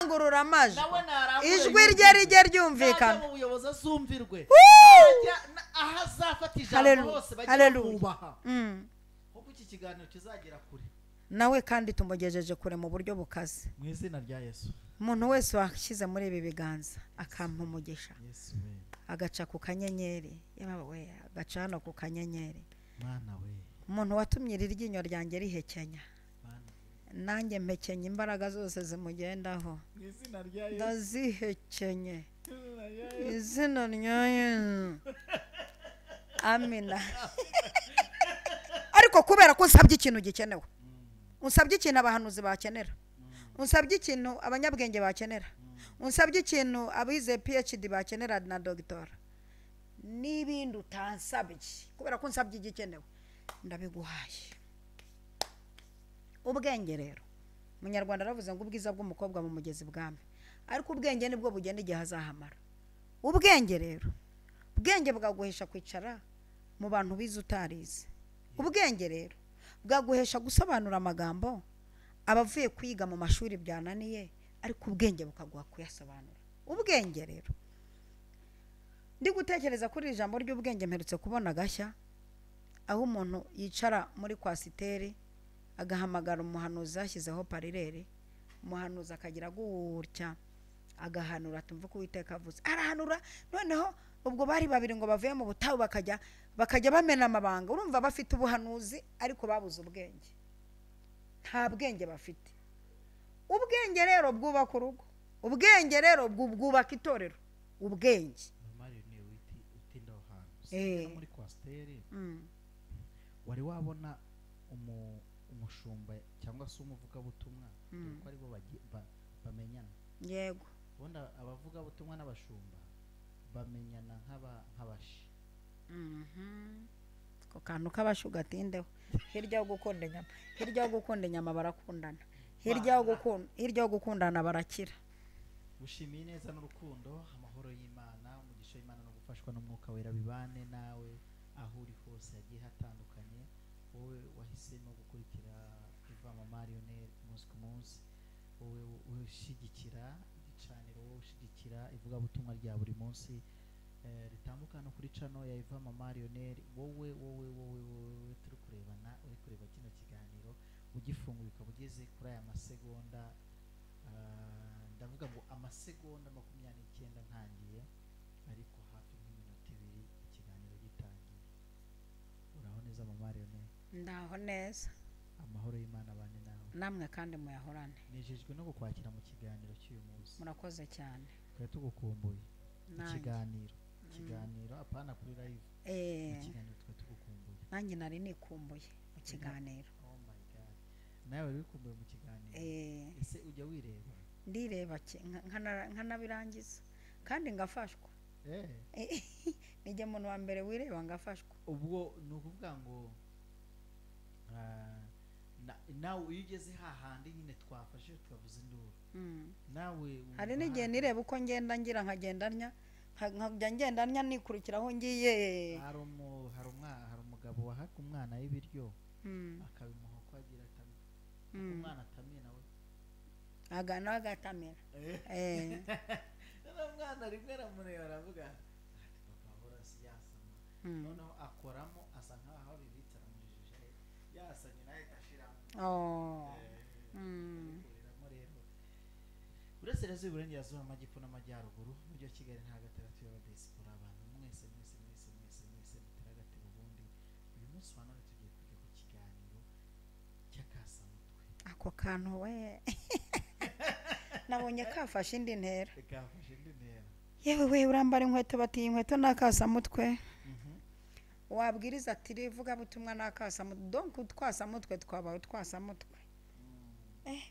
Rangurura amajwi. Nawe narangurure Ijwi yumvirwe. rye rijye ryumvikana. Najya mu buyobozi azumvirwe. Aho azafata ijambo Hallelujah. hose bajye Hallelujah. bamwubaha, kuko iki kiganiro kizagera kure. Nawe kandi tumugejeje kure mu buryo bukaze. Mu izina rya Yesu. Umuntu wese washyize muri ibi biganza akampa umugisha, Yesu we. agaca ku kanyenyeri, yaba we, agaca hano ku kanyenyeri, Mwana we. umuntu watumye iri ryinyo ryanjye rihekenya, Mwana. nanjye mpekenya imbaraga zose zimugendaho. Mu izina rya Yesu. Ndazihekenye. Mu izina rya Yesu. Izina rya Yesu, amina. Ariko kubera ko unsabye ikintu gikenewe, unsabye ikintu abahanuzi bakenera, unsabye ikintu abanyabwenge bakenera, unsabye ikintu abize PhD bakenera na dogitora n'ibindi utansabye, kubera ko unsabye igikenewe, ndabiguhaye. Ubwenge rero, Umunyarwanda aravuze ngo ubwiza bw'umukobwa mu mugezi bwami, ariko ubwenge nibwo bugenda igihe azahamara. Ubwenge rero, ubwenge bwaguhesha kwicara mu bantu bize utarize. Ubwenge rero bwaguhesha gusobanura amagambo abavuye kwiga mu mashuri byananiye, ariko ubwenge bukaguha kuyasobanura. Ubwenge rero, ndi gutekereza kuri iri jambo ry'ubwenge, mperutse kubona agashya aho umuntu yicara muri kwasiteri agahamagara umuhanuzi yashyizeho parireri, umuhanuzi akagira gutya agahanura, tumva ko Uwiteka avuze, arahanura. Noneho ubwo bari babiri ngo bavuye mu butayu, bakajya bamena amabanga. Urumva bafite ubuhanuzi ariko babuze ubwenge, nta bwenge bafite. Ubwenge rero bwubaka urugo, ubwenge rero bwubaka itorero, ubwenge. Mama Rene, witi utinda aho hantu no muri kwasiteri, wari wabona umushumba cyangwa se umuvugabutumwa, dore ko aribo bamenyana? Yego. Ubundi abavugabutumwa n'abashumba bamenyana nk'abashi. Ako kantu k'abashu gatindeho. Hirya yo gukunda inyama, hirya yo gukunda inyama barakundana, hirya yo gukundana barakira. Gushimiye neza n'urukundo, amahoro y'Imana, umugisha w'Imana no gufashwa n'Umwuka Wera bibane nawe aho uri hose hagiye hatandukanye. Wowe wahisemo gukurikira Eva Mama Lionel umunsi ku munsi, wowe ushyigikira igicaniro, wowe ushyigikira ivugabutumwa rya buri munsi ritambuka no kuri channel ya Eva Mama Lionel, wowe wowe wowe wowe turi kurebana, uri kureba kino kiganiro ugifunguye ukaba ugeze kuri aya masegonda, ndavuga ngo amasegonda 29 ntangiye, ariko hafi nk'iminota 2 ikiganiro gitangiye. Uraho neza Mama Lionel? Ndaho neza. Amahoro y'Imana abane nawe. Namwe kandi muyahorane. Nejejwe no kukwakira mu kiganiro cy'uyu munsi. Murakoze cyane. Twari tugukumbuye mu Nanjye. kiganiro, apana kuri live, mu kiganiro twari tugukumbuye. Nanjye nari nikumbuye mu kiganiro. Oh my God, nawe wari wikumbuye mu kiganiro? Ese ujya wireba? Ndireba nkanabirangiza kandi ngafashwa. Nijya muntu wa mbere wireba ngafashwa. Ubwo ni ukuvuga ngo nawe iyo ugeze hahandi nyine twafashe tukavuza induru, nawe Hari wumva n'igihe nireba uko ngenda ngira nkagenda ntya, nkajya ngenda ntya nikurikiraho ngiye. Hari umugabo wahaga umwana w'ibiryo, akabimuha uko agira atamye, umwana atamiye nawe nawe agatamira. Noneho umwana rimwe aramureba aravuga ati papa ahora si yasama. Noneho akoramo asa nkaho abibitse, aramujijisha yasamye nawe agashiramo. Abikuriramo rero. Burasirazuba, Iburengerazuba, Amajyepfo n'Amajyaruguru, Umujyi wa Kigali nta gatandatu y'abadiyasipora, abantu mwese mwese mwese mwese mwese mutera agatebo. Ubundi uyu munsi wa none tugiye kwiga ku kiganiro cy'akasamutwe. Ako kantu we nabonye kafashe indi ntera. Kafashe indi ntera. Yewe we, urambara inkweto bati iyi nkweto ni akasamutwe, wabwiriza ati rivugabutumwa ni akasamutwe, donc utwasamutwe twabaye utwasamutwe.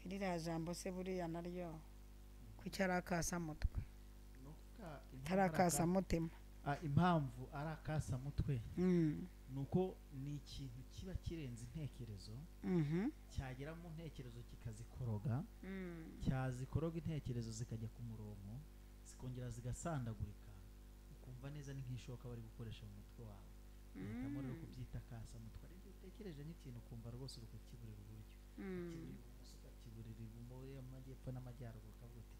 Ririya jambo se buriya naryo kuki ari akasamutwe? Ni ukuvuga impamvu Atari ari akasamutima. Impamvu ari akasamutwe ni uko ni ikintu kiba kirenze intekerezo, cyagera mu ntekerezo kikazikoroga, cyazikoroga intekerezo zikajya ku murongo, zikongera zigasandagurika, ukumva neza ni nk'ishoka bari gukoresha mu mutwe wawe. Uhitamo rero kubyita akasamutwe. Ariko iyo utekereje nk'ikintu ukumva rwose uri kukiburira uburyo, ukakiburira ibumoso, ukakiburira ibumoso, amajyepfo n'amajyaruguru, ukavuga uti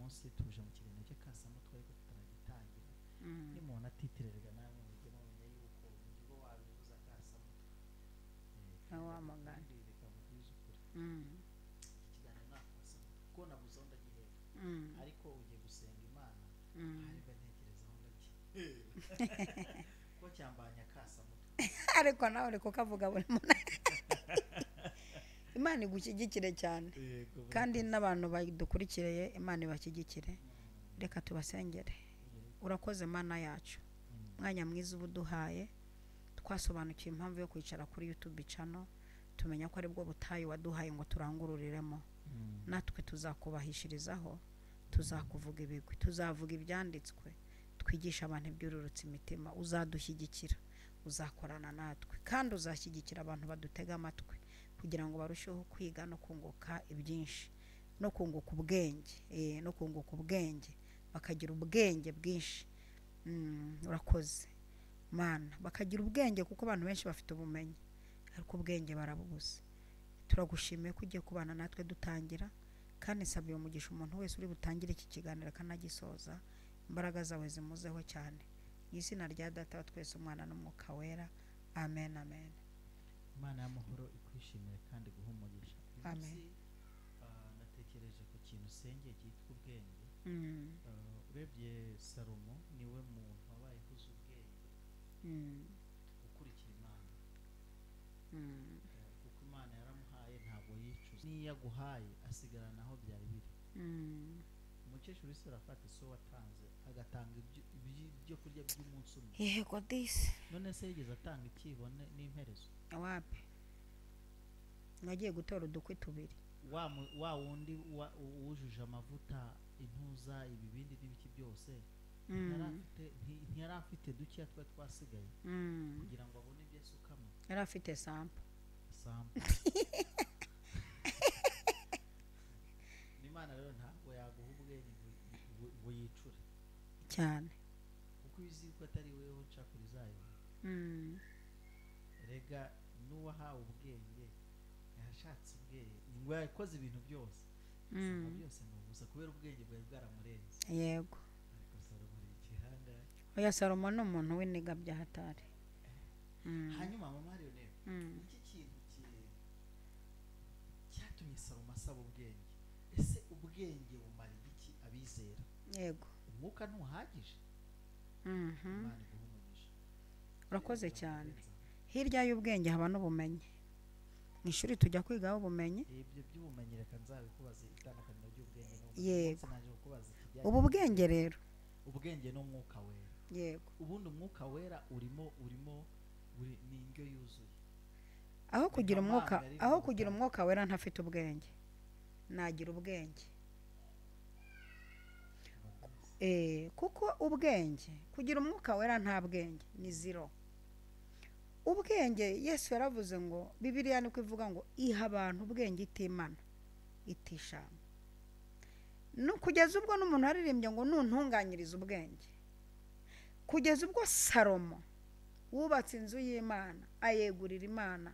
Munsi tuje mu kiganiro cy'akasamutwe ariko tutaragitangira. Ni umuntu atitirerega namwe mujye mumenya yuko umujyi wabivuze akasamutwe. Wa mugani. Reka mubwize ukuri. Iki kiganiro ni akasamutwe kuko nabuze aho ndagihera. Ariko ugiye gusenga Imana, ariko ntekereza aho ndagihera kuko cyambanya akasamutwe. Ariko nawe uri kukavuga buri muntu. Imana igushyigikire cyane. Kandi n'abantu badukurikiriye Imana ibashyigikire. Reka tubasengere. Urakoze Mana yacu, umwanya mwiza uba uduhaye. Twasobanukiwe impamvu yo kwicara kuri YouTube channel, tumenya ko aribwo butayu waduhaye ngo turangururiremo. Natwe tuzakubahishirizaho, tuzakuvuga ibigwi, tuzavuga ibyanditswe, twigisha abantu ibyururutse imitima. Uzadushyigikira, uzakorana natwe, kandi uzashyigikira abantu badutega amatwi kugira ngo barusheho kwiga no kunguka ibyinshi, no kunguka ubwenge, no kunguka ubwenge, bakagira ubwenge bwinshi. Urakoze Mana, bakagira ubwenge kuko abantu benshi bafite ubumenyi ariko ubwenge barabubuze. Turagushimiye ko ugiye kubana natwe dutangira, kandi nsabye umugisha umuntu wese uri butangire iki kiganiro akanagisoza, imbaraga zawe zimuzeho cyane. Mu izina rya Data wa twese, Umwana n'Umwuka Wera, amen, amen. Imana y'amahoro ikwishimire kandi iguhe umugisha. Uyu Amen. munsi, natekereje ku kintu usengeye cyitwa ubwenge. Urebye Salomo niwe muntu wabaye uzi ubwenge, ukurikira Imana. Kuko Imana yaramuhaye ntabwo yicuza, n'iyo aguhaye asigarana aho byari biri. Umukecuru wese arafata so watanze agatanga ibyo kurya by'umunsi umwe. Yego disi. None se yigeze atanga ikibone n'imperezo? Wapi, nagiye gutora udukwi tubiri. Wa wundi wujuje amavuta, intuza, ibibindi n'ibiki byose, ntiyari afite dukeya twari twasigaye kugira ngo abone ibyo asukamo. Yari afite sampo. Sampo. N'Imana rero ntabwo yaguha ubwenge ngo yicure cyane, kuko iyo uzi ko atari weho nshakura zayo. Rega n'uwahawe ubwenge yashatse ubwenge ngo yakoze ibintu byose, asanga byose ni ubusa kubera ubwenge bwari bwaramurenze. Yego. Ariko Salomo ari igihanga. Oya, Salomo ni umuntu w'iniga bya hatari. Hanyuma mama Lionel, iki kintu cyatumye Salomo asaba ubwenge, ese ubwenge bumara iki abizera? Yego. Umwuka ntuhagije? Imana iguhe umugisha. Urakoze cyane. Hirya y'ubwenge haba n'ubumenyi. Mu ishuri tujya kwigaho ubumenyi. Ibyo by'ubumenyi reka nzabikubaze, itandukaniro ry'ubwenge n'ubumenyi. Yego. Umunsi naje kukubaza ikijyanye Ubu bwenge rero, ubwenge n'umwuka wera. Yego. Ubundi umwuka wera urimo uri ni indyo yuzuye. Aho kugira Reka umwuka, Imana iri aho mu kugira butaka. umwuka wera ntafite ubwenge, nagira ubwenge. Kuko ubwenge, kugira umwuka wera nta bwenge ni zero. Ubwenge Yesu yaravuze ngo, Bibiliya niko ivuga ngo iha abantu ubwenge itimana itishama. No kugeza ubwo n'umuntu aririmbye ngo nuntunganyirize ubwenge. Kugeza ubwo Salomo wubatse inzu y'Imana ayegurira Imana,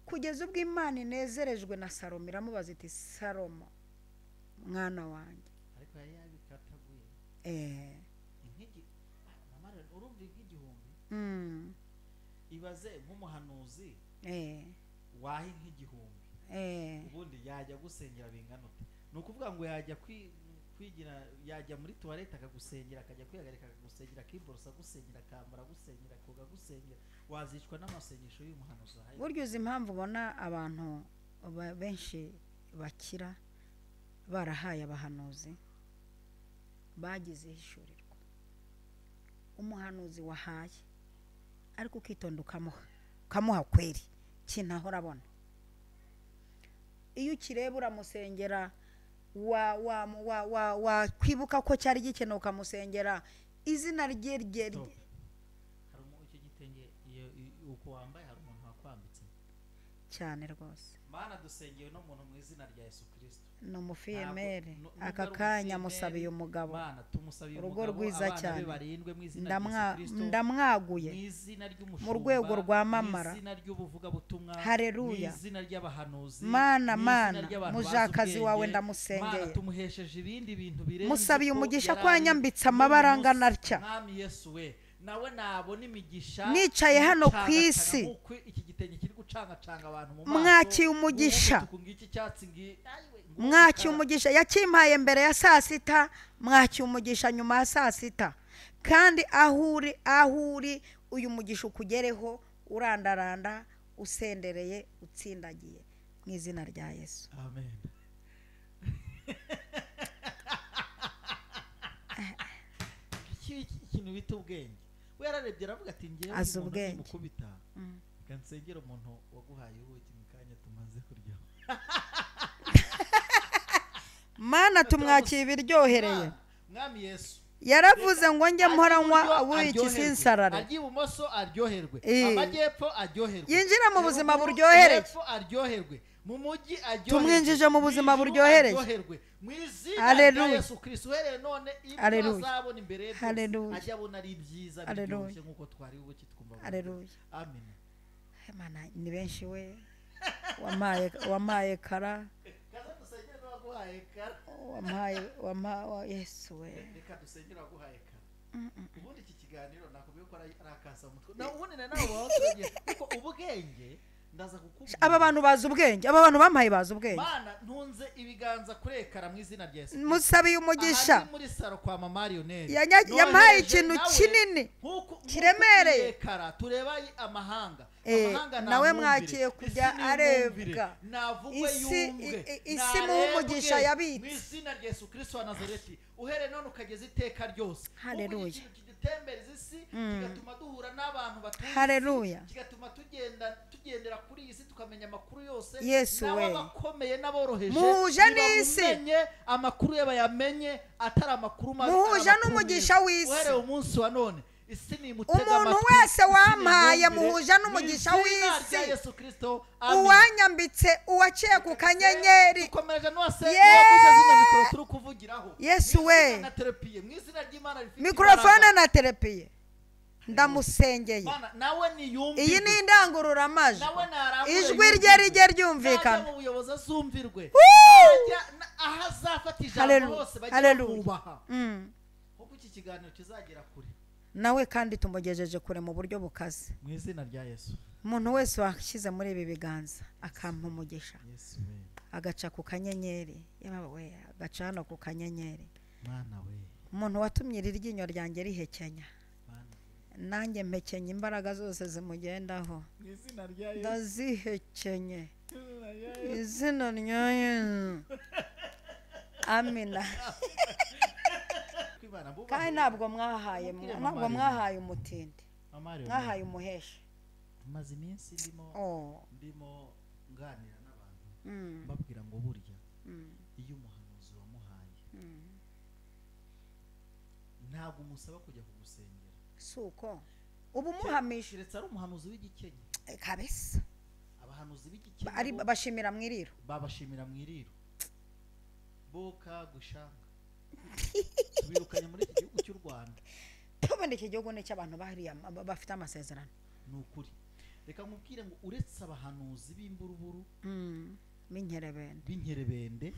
kugeza ubwo Imana inezerejwe na Salomo iramubaza iti Salomo mwana wanjye. Ariko yari yabikataguye. Inkigi, mama rero urumva ink'igihumbi. Ibaze nk'umuhanuzi waha ink'igihumbi, ubundi yajya gusengera bingana ute? Ni ukuvuga ngo yajya kwigira, yajya muri tuwarete akagusengera, akajya kwihagarika akagusengera, akiborosa agusengera, akambara agusengera, akoga agusengera. Wazicwa n'amasengesho y'umuhanuzi wahaye. Burya uzi impamvu ubona abantu benshi bakira barahaye abahanuzi bagize ihishurirwa? Umuhanuzi wahaye ariko ukitonda ukamuha kweri kintu ahora abona, iyo ukireba uramusengera, wa kwibuka ko cyari gikenewe ukamusengera izina rye rye. Stop. Hari icyo gitenge iyo uko wambaye hari umuntu wakwambitse cyane rwose. Mana dusengeye no muntu mu izina rya Yesu Kristo. Ni umufiyemeri aka kanya musabiye umugabo. Urugo rwiza cyane. Ndamwaguye mu rwego rwamamara. Haleluya. Mana mana mujakazi wawe ndamusengeye. Musabiye umugisha ko yanyambitse amabara angana atya. Nicaye hano ku isi mwakiye umugisha, mwakiye umugisha yakimpaye mbere ya saa sita, mwakiye umugisha nyuma ya saa sita. Kandi aho uri, aho uri uyu mugisha ukugereho urandaranda usendereye utsindagiye mu izina rya Yesu. Amen. Ikintu bita ubwenge we yararebye aravuga ati ngewe umuntu mukubita kansengera umuntu waguhaye ubuki mu kanya tumaze kurya. Mana tumwakiye ibiryohereye. Mwami Yesu yaravuze ngo njye mpora nywa ubuki sinsarare. Ajye ibumoso aryoherwe, amajyepfo aryoherwe, yinjira mu buzima buryohereye, aryoherwe mu mujyi aryoherwe, tumwinjije mu buzima buryohereye. Mu izina rya Yesu Kristo uhereye none ibyo azabona imbere ye ajya abona ari byiza biryoshye nkuko twari ubuki twumva. Haleluya. Amen. Mana ni benshi we wampaye kara. Kaza dusengere waguhaye kara. Wampaye Yesu we. Reka dusengere waguhaye kara. Ubundi iki kiganiro nakubwiye ko ari akasa umutwe. Na ubundi na nawe wabaturage kuko ubwenge ndaza kukubwira. Aba bantu bazi ubwenge, aba bantu bampaye bazi ubwenge. Mana ntunze ibiganza kurekara mu izina rya Yesu. Musabiye umugisha. Aha muri saro kwa mama Marionel. Yampaye ikintu kinini kiremereye. Tureba amahanga. Amahanga nawe mwakiye kujya arebwa. Isi isi mu umugisha yabitse. Mu izina rya Yesu Kristo wa Nazareti uhere none ukageza iteka ryose. Haleluya. Kidutembereza isi kigatuma duhura n'abantu batuye. Haleluya. Kigatuma tugendera kuri iyi si tukamenya amakuru yose. Yesu we. N'abakomeye n'aboroheje. Muhuje n'isi. Amakuru y'abayamenye atari amakuru mabi. Muhuje n'umugisha w'isi. Uhereye umunsi wa none isi ni mutega amatwi. Umuntu wese wampaye muhuje n'umugisha w'isi. Uwanyambitse uwaciye ku kanyenyeri. Dukomereje n'uwase waguze zino mikoro turi kuvugiraho. Yesu we. Na terapiye mu izina ry'Imana rifite mikrofone na terapiye. Ndamusengeye. Nawe niyumve. Iyi ni indangururamajwi. Ijwi rye rijye ryumvikana. Mu buyobozi azumvirwe. Aho azafata ijambo hose bajye kubaha. Kuko iki kiganiro kizagera kure. Nawe kandi tumugejeje kure mu buryo bukaze. Mu izina rya Yesu. Umuntu wese washyize muri ibi biganza akampa umugisha. Agaca ku kanyenyeri. Yaba we agaca hano ku kanyenyeri. Mana we. Umuntu watumye iri ryinyo ryanjye rihekenya. Nanjye mpekenye imbaraga zose zimugendaho. Mu izina rya Yesu. Ndazihekenye. Izina rya Yesu. Amina. Kandi ntabwo mwahaye, ntabwo mwahaye umutindi. Mwahaye umuhesha. Maze iminsi ndimo nganira n'abantu mbabwira ngo burya iyo umuhanuzi wamuhaye ntabwo umusaba kujya kugusengera. Suko ubu muhamisha kiretse ari umuhanuzi w'igikenya kabisa. Abahanuzi b'igikenya ari bashimira mu iriro, babashimira mu iriro boka gushanga. Tubirukanye muri iki gihugu cy'u Rwanda. Tubone iki gihugu ni cy'abantu bahariya bafite amasezerano. Ni ukuri. Reka nkubwire ngo uretse abahanuzi b'imburuburu b'inkerebende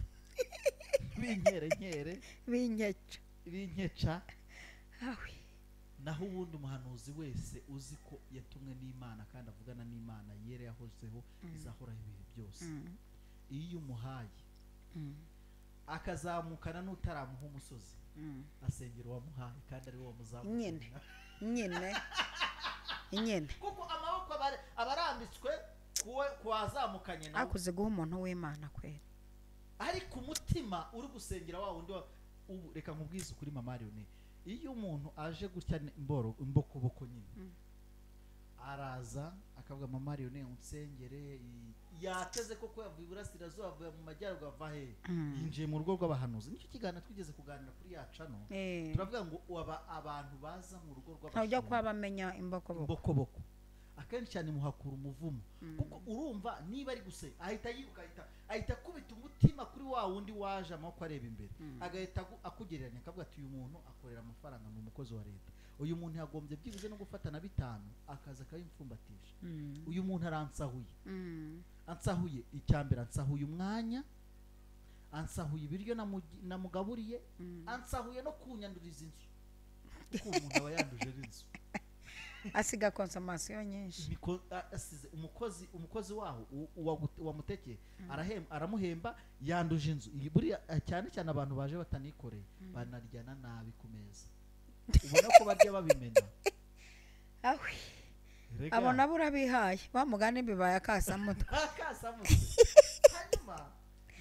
b'inkerenkere b'inkeca b'inkeca, naho ubundi umuhanuzi wese uzi ko yatumwe n'Imana kandi avugana n'Imana yere yahozeho izahoraho ibihe byose, iyo umuhaye akazamukana n'utaramuha umusozi asengera uwamuhaye kandi ari wo wamuzamuye nyine kuko amaboko abarambitswe kuwazamukanye nawe. Akuze guha umuntu w'Imana kwera, ariko umutima uri gusengera wa wundi. Ubu reka nkubwize ukuri mama Leone, iyo umuntu aje gutya imbokoboko nyine araza akavuga mama Leone unsengere, yateze koko yavuye iburasirazuba avuye mu majyaruguru ava he, yinjiye mu rugo rw'abahanuzi. Nicyo kiganiro twigeze kuganira kuri yacano, turavuga ngo aba abantu baza mu rugo rw'abahanuzi ntabyo kwabamenya imbokoboko. Akenshi cyane muhakura umuvumo, kuko urumva niba ari guse ahita yiruka, ahita akubita umutima kuri wa wundi waje amaboko areba imbere, agahita akugereranya akavuga ati uyu muntu akorera amafaranga, ni umukozi wa leta, uyu muntu yagombye byibuze no gufata na 5 akaza akabimfumbatisha, uyu muntu aransahuye, ansahuye icyambere, ansahuye umwanya, ansahuye ibiryo namugaburiye, ansahuye no kunyanduriza inzu, kuko umuntu aba yanduje inzu, asiga consommation nyinshi. Asize umukozi waho wamutekeye aramuhemba, yanduje inzu. Buriya cyane cyane abantu baje batanikoreye banaryana nabi ku meza, ubona ko barya babimena. Awe abona burabihaye bamugane bibaye akasamutwe. Hanyuma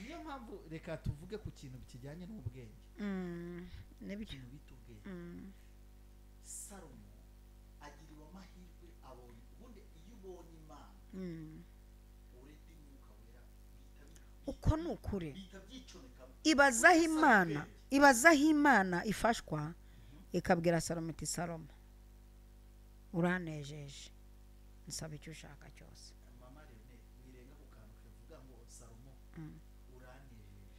niyo mpamvu reka tuvuge ku kintu kijyanye n'ubwenge. Nibyo bita ubwenge. Salomo agiriwe amahirwe, abonye ubundi iyo ubonye Imana urete umwuka wera uko ni ukuri, ibazaho Imana ifashwa, ikabwira Salomo iti Salomo uranejeje, nsaba icyo ushaka cyose. Mama Rene wirenga ku kantu kavuga ngo Salomo uranejeje,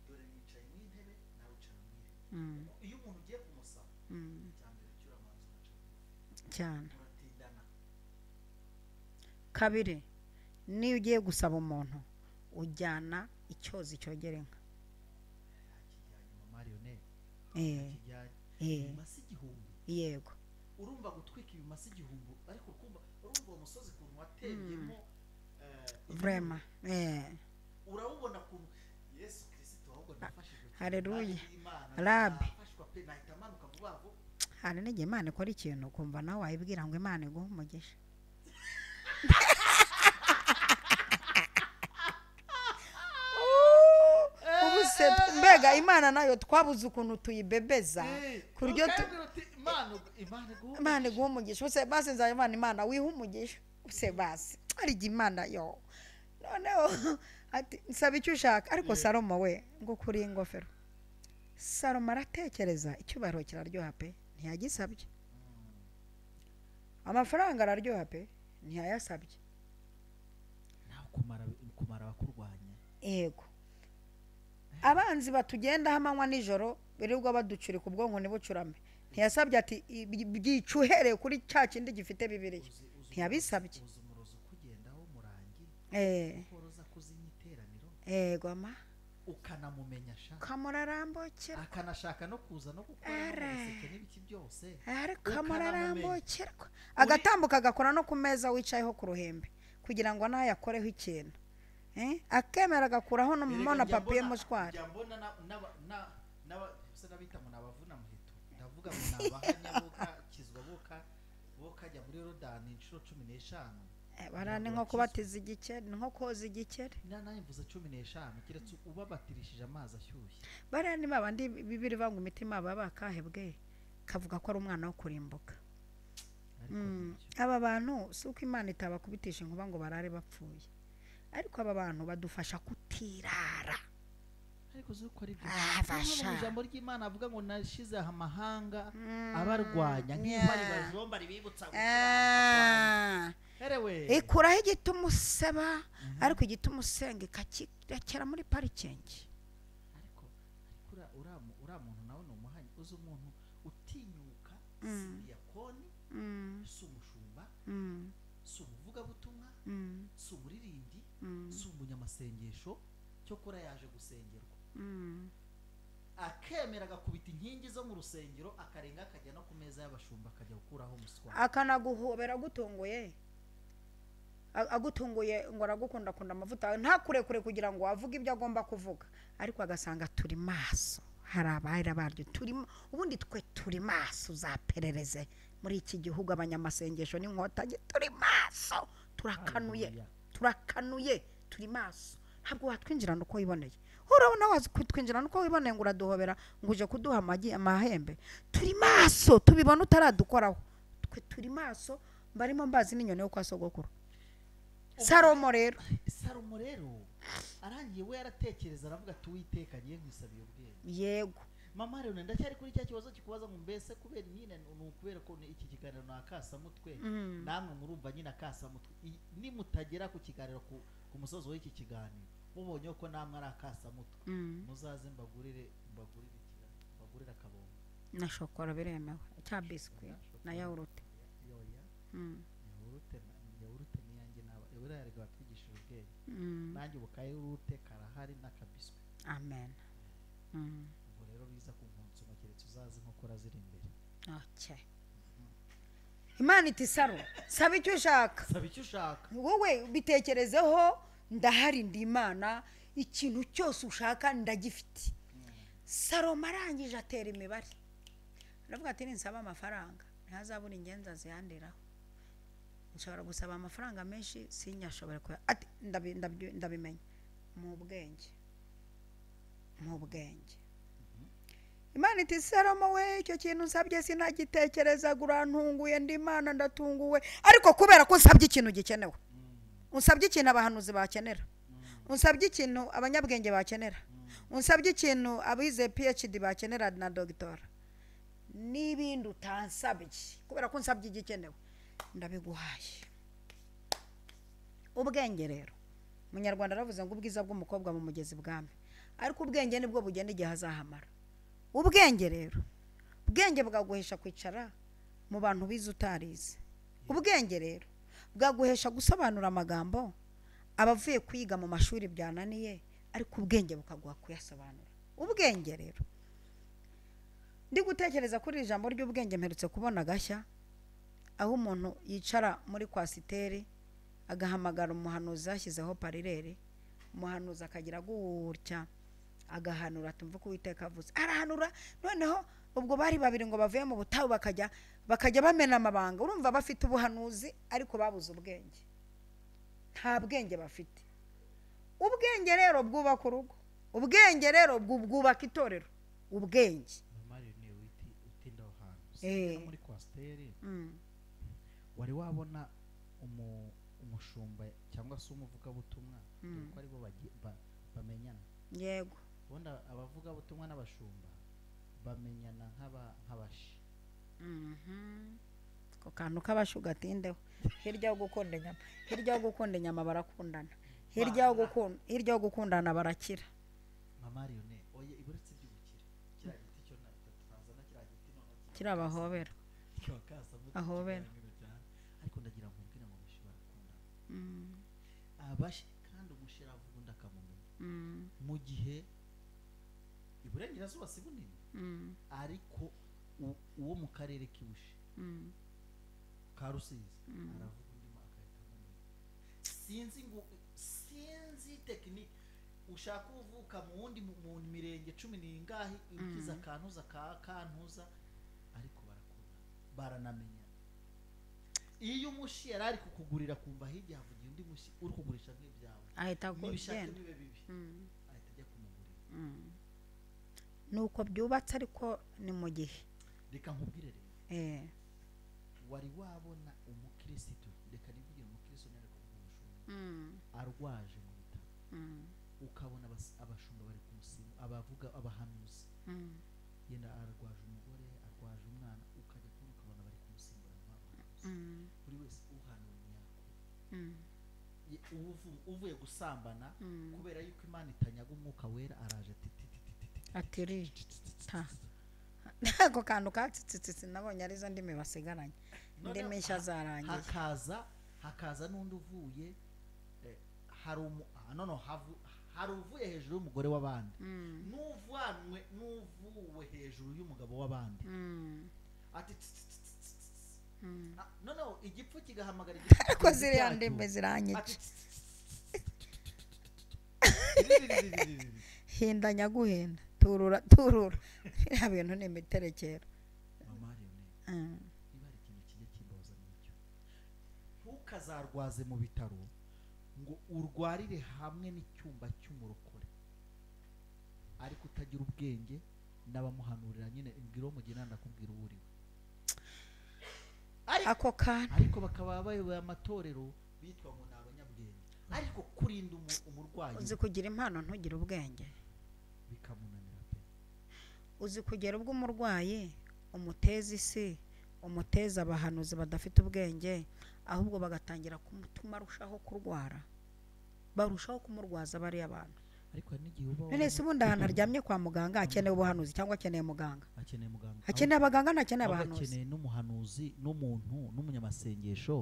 dore nicaye mu intebe nawe ucara mu intebe. Iyo umuntu ugiye kumusaba cyambere cyura amazi ugaca cyane kabiri, niyo ugiye gusaba umuntu ujyana icyozi cyogera inka. Mama Rene yego, urumva gutwika ibimasa 1000, ariko urumva uwo musozi kuntu watembyemo vraiment urawubona kuntu Yesu Kristo ahubwo nafashijwe. Haleluya Rabbi, hari n'igihe Imana ikora ikintu ukumva nawe wayibwira ngo Imana iguhe umugisha. Ubuse mbega Imana nayo twabuze ukuntu tuyibebeza kuryo Imana iguhe umugisha. Ubuse basi nzaye Imana wihe umugisha, ubuse basi ari Imana yo noneho ati nsaba icyo ushaka. Ariko Salomo we ngo kuri ingofero, Salomo aratekereza icyubahiro kiraryoha pe, ntiyagisabye. Amafaranga araryoha pe, ntiyayasabye. Naho kumara abakurwanya, yego abanzi batugendaho amanywa nijoro birirwa baducurika ubwonko ntibucurame, ntiyasabye ati byica uhereye kuri cya kindi gifite Bibiliya, ntiyabisabye. Yego ama ukanamumenya sha kamurarambokera, akanashaka no kuza no gukora n'ibiseke n'ibiki byose, ariko kamurarambokera agatambuka agakora no ku meza wicayeho ku ruhembe kugira ngo nayakoreho ikintu, akemera agakuraho n'umona papier mushwari. Mbona na se nabita ngo nabavuna muheto, ndavuga ngo nabahanya boka kizwa boka bokajya muri Yorodani inshuro 15. Barane nko kubatiza igikeri, nko koza igikeri. Nana imvuze 15 kiretse ubabatirishije amazi ashyushye. Barane babandi bibiri banga imitima baba kahebwe kavuga ko ari umwana wo kurimbuka. Aba bantu si uko Imana itabakubitisha inkuba ngo barare bapfuye, ariko aba bantu badufasha kutirara. Ariko zuko ari byo ijambo ry'Imana avuga ngo nashize amahanga abarwanya nk'intwari bajomba ribibutsa gukiranuka. Ikuraho igituma useba, ariko igituma usenga ikakirekera muri parikingi. Ariko ura muntu nawe ni umuhanyi, uzi umuntu utinyuka, si diyakoni, si umushumba, si umuvugabutumwa, si umuririmbyi, si umunyamasengesho, cyokora yaje gusengerwa, akemera agakubita inkingi zo mu rusengero, akarenga akajya no ku meza y'abashumba akajya gukuraho umuswa, akanaguhobera agutunguye, agutunguye ngo aragukunda kunda amavuta ntakurekure kugira ngo avuge ibyo agomba kuvuga, ariko agasanga turi maso, hari abahera baryo turi ubundi twe turi maso. Uzaperereze muri iki gihugu abanyamasengesho n'inkotanyi turi maso, turakanuye, turakanuye, turi maso. Ntabwo watwinjirana uko wiboneye, urabona wazi kutwinjirana uko wiboneye ngo uraduhobera ngo uje kuduha amagi amahembe. Turi maso, tubibona utaradukoraho, twe turi maso. Barimo mbazi n'inyoni yo kwa sogokuru. Salomo rero arangiye we yaratekereza aravuga ati Uwiteka agiye nkwisabiye ubwenge. Yego Mama rero ndacyari kuri cya kibazo kikubaza ngo mbese kubera nyine ni ukubera ko iki kiganiro ni akasamutwe, namwe murumva nyine akasamutwe. Nimutagera ku kiganiro ku musozo w'iki kiganiro mubonye ko namwe ari akasamutwe, muzaze mbagurire mbagurire akabombo na shokora biremewe, cya biscuit na yawurute. Yawurute ni yanjye naba buriya erega batwigishije ubwenge. Nanjye ubu kayawurute karahari n'akabiswi. Amen. Ubwo rero biza kunkonsoma keretse uzazi inkokora ziri imbere. Okay. Imana iti Saro, saba icyo ushaka. Saba icyo ushaka. Wowe bitekerezeho, ndahari ndi Imana, ikintu cyose ushaka ndagifite. Salomo arangije atera imibare. Aravuga ati ninsaba amafaranga ntazabura ingenza ziyandiraho. Nshobora gusaba amafaranga menshi sinyashobora kuya. Ati ndabimenya mu bwenge. Mu bwenge. Imana iti Salomo we, icyo kintu nsabye sinagitekereza, urantunguye ndi Imana ndatunguwe, ariko kubera ko nsabye ikintu gikenewe, unsabye ikintu abahanuzi bakenera, unsabye ikintu abanyabwenge bakenera, unsabye ikintu abize PhD bakenera na doctora, n'ibindi utansabye, kubera ko unsabye igikenewe ndabiguhaye. Ubwenge rero, Munyarwanda aravuze ngo ubwiza bw'umukobwa mu mugezi bwami, ariko ubwenge nibwo bugenda igihe azahamara. Ubwenge rero, ubwenge bwaguhesha kwicara mu bantu bize utarize. Ubwenge rero bwaguhesha gusobanura amagambo abavuye kwiga mu mashuri byananiye, ariko ubwenge bukaguha kuyasobanura. Ubwenge rero, ndi gutekereza kuri ijambo ry'ubwenge, mperutse kubona agashya aho umuntu yicara muri kwasiteri agahamagara umuhanuzi yashyizeho parirere, umuhanuzi akagira gutya agahanura, tumva ko Uwiteka avuze, arahanura. Noneho ubwo bari babiri ngo bavuye mu butayu bakajya bamena amabanga. Urumva bafite ubuhanuzi ariko babuze ubwenge, nta bwenge bafite. Ubwenge rero bwubaka urugo, ubwenge rero bwubaka itorero, ubwenge. Muri kwasiteri wari wabona umushumba cyangwa se umuvugabutumwa, kuko aribo bamenyana. Yego. Ubundi abavugabutumwa n'abashumba bamenyana nk'abashi. Ako kantu k'abashu gatindeho. Hirya yo gukunda inyama, hirya yo gukunda inyama barakundana, hirya yo gukundana barakira. Mama Lionel, oye iburetse iby'ubukire, kiriya giti cyo tazana kiriya giti none kirabahobera, ahobera. Ariko ndagira ngo mbwire ngo abashi barakundana. Abashi kandi umushira avuga undi akamumenya. Mu gihe iburengerazuba si bunini, ariko uwo mu karere k'ibushi ka Rusizi aravuga undi agahita amumenya. Sinzi ngo sinzi tekinike ushaka uvuka mu wundi mu mirenge 10 n'ingahe ukiza kantuza ka kantuza, ariko barakunda baranamenya. Iyo umushi yari ari kukugurira kumva hirya havugiye undi mushi uri kugurisha nk'ibyawe, ahita kugenda bibe bibi, ahita ajya kumugurira. Nuko byubatse, ariko ni mu gihe. Reka nkubwire rero, wari wabona umukristo, reka nivugire umukristo nari kuvuga umushumba, arwaje mu bitaro, ukabona abashumba bari kumusimu, abavuga abahanuzi, yenda arwaje umugore, arwaje umwana, ukajya kubona ukabona bari kumusimbura nk'abahanuzi. Buri wese uhanura imyaka uvuye gusambana, kubera yuko Imana itanyaga umwuka wera, araje ati atiri ta. Ako kantu katsitsitsi nabonye arizo ndimi basigaranye, indimi nshya zarangiye. Hakaza n'undi uvuye, hari uvuye hejuru y'umugore w'abandi, n'uvanwe n'uvuwe hejuru y'umugabo w'abandi. Ati noneho igipfu kigahamagara igipfu, ariko ziriya ndimi ziranyica. Hinda nyaguhinda, turura turura, biriya bintu ni imiterekero. Mama Lionel, niba hari ikintu kijya kimbabaza n'icyo, ntukazarwaze mu bitaro ngo urwarire hamwe n'icyumba cy'umurokore, ariko utagira ubwenge n'abamuhanurira nyine imbwira mugena ndakubwira uwo uriwe. Ako kantu ariko bakaba bayoboye amatorero bitwa ngo ni abanyabwenge, ariko kurinda umurwayi uzi kugira impano ntugire ubwenge bikamunanira pe. Uzi kugera ubwo umurwayi umuteza isi, umuteza abahanuzi badafite ubwenge, ahubwo bagatangira kumutuma arushaho kurwara, barushaho kumurwaza bariya bantu. Ariko hari n'igihe uba None se ubundi ahantu aryamye kwa muganga akeneye ubuhanuzi cyangwa akeneye muganga? Akeneye muganga. Akeneye abaganga, ntakeneye Ahubwo abahanuzi. akeneye n'umuhanuzi n'umuntu n'umunyamasengesho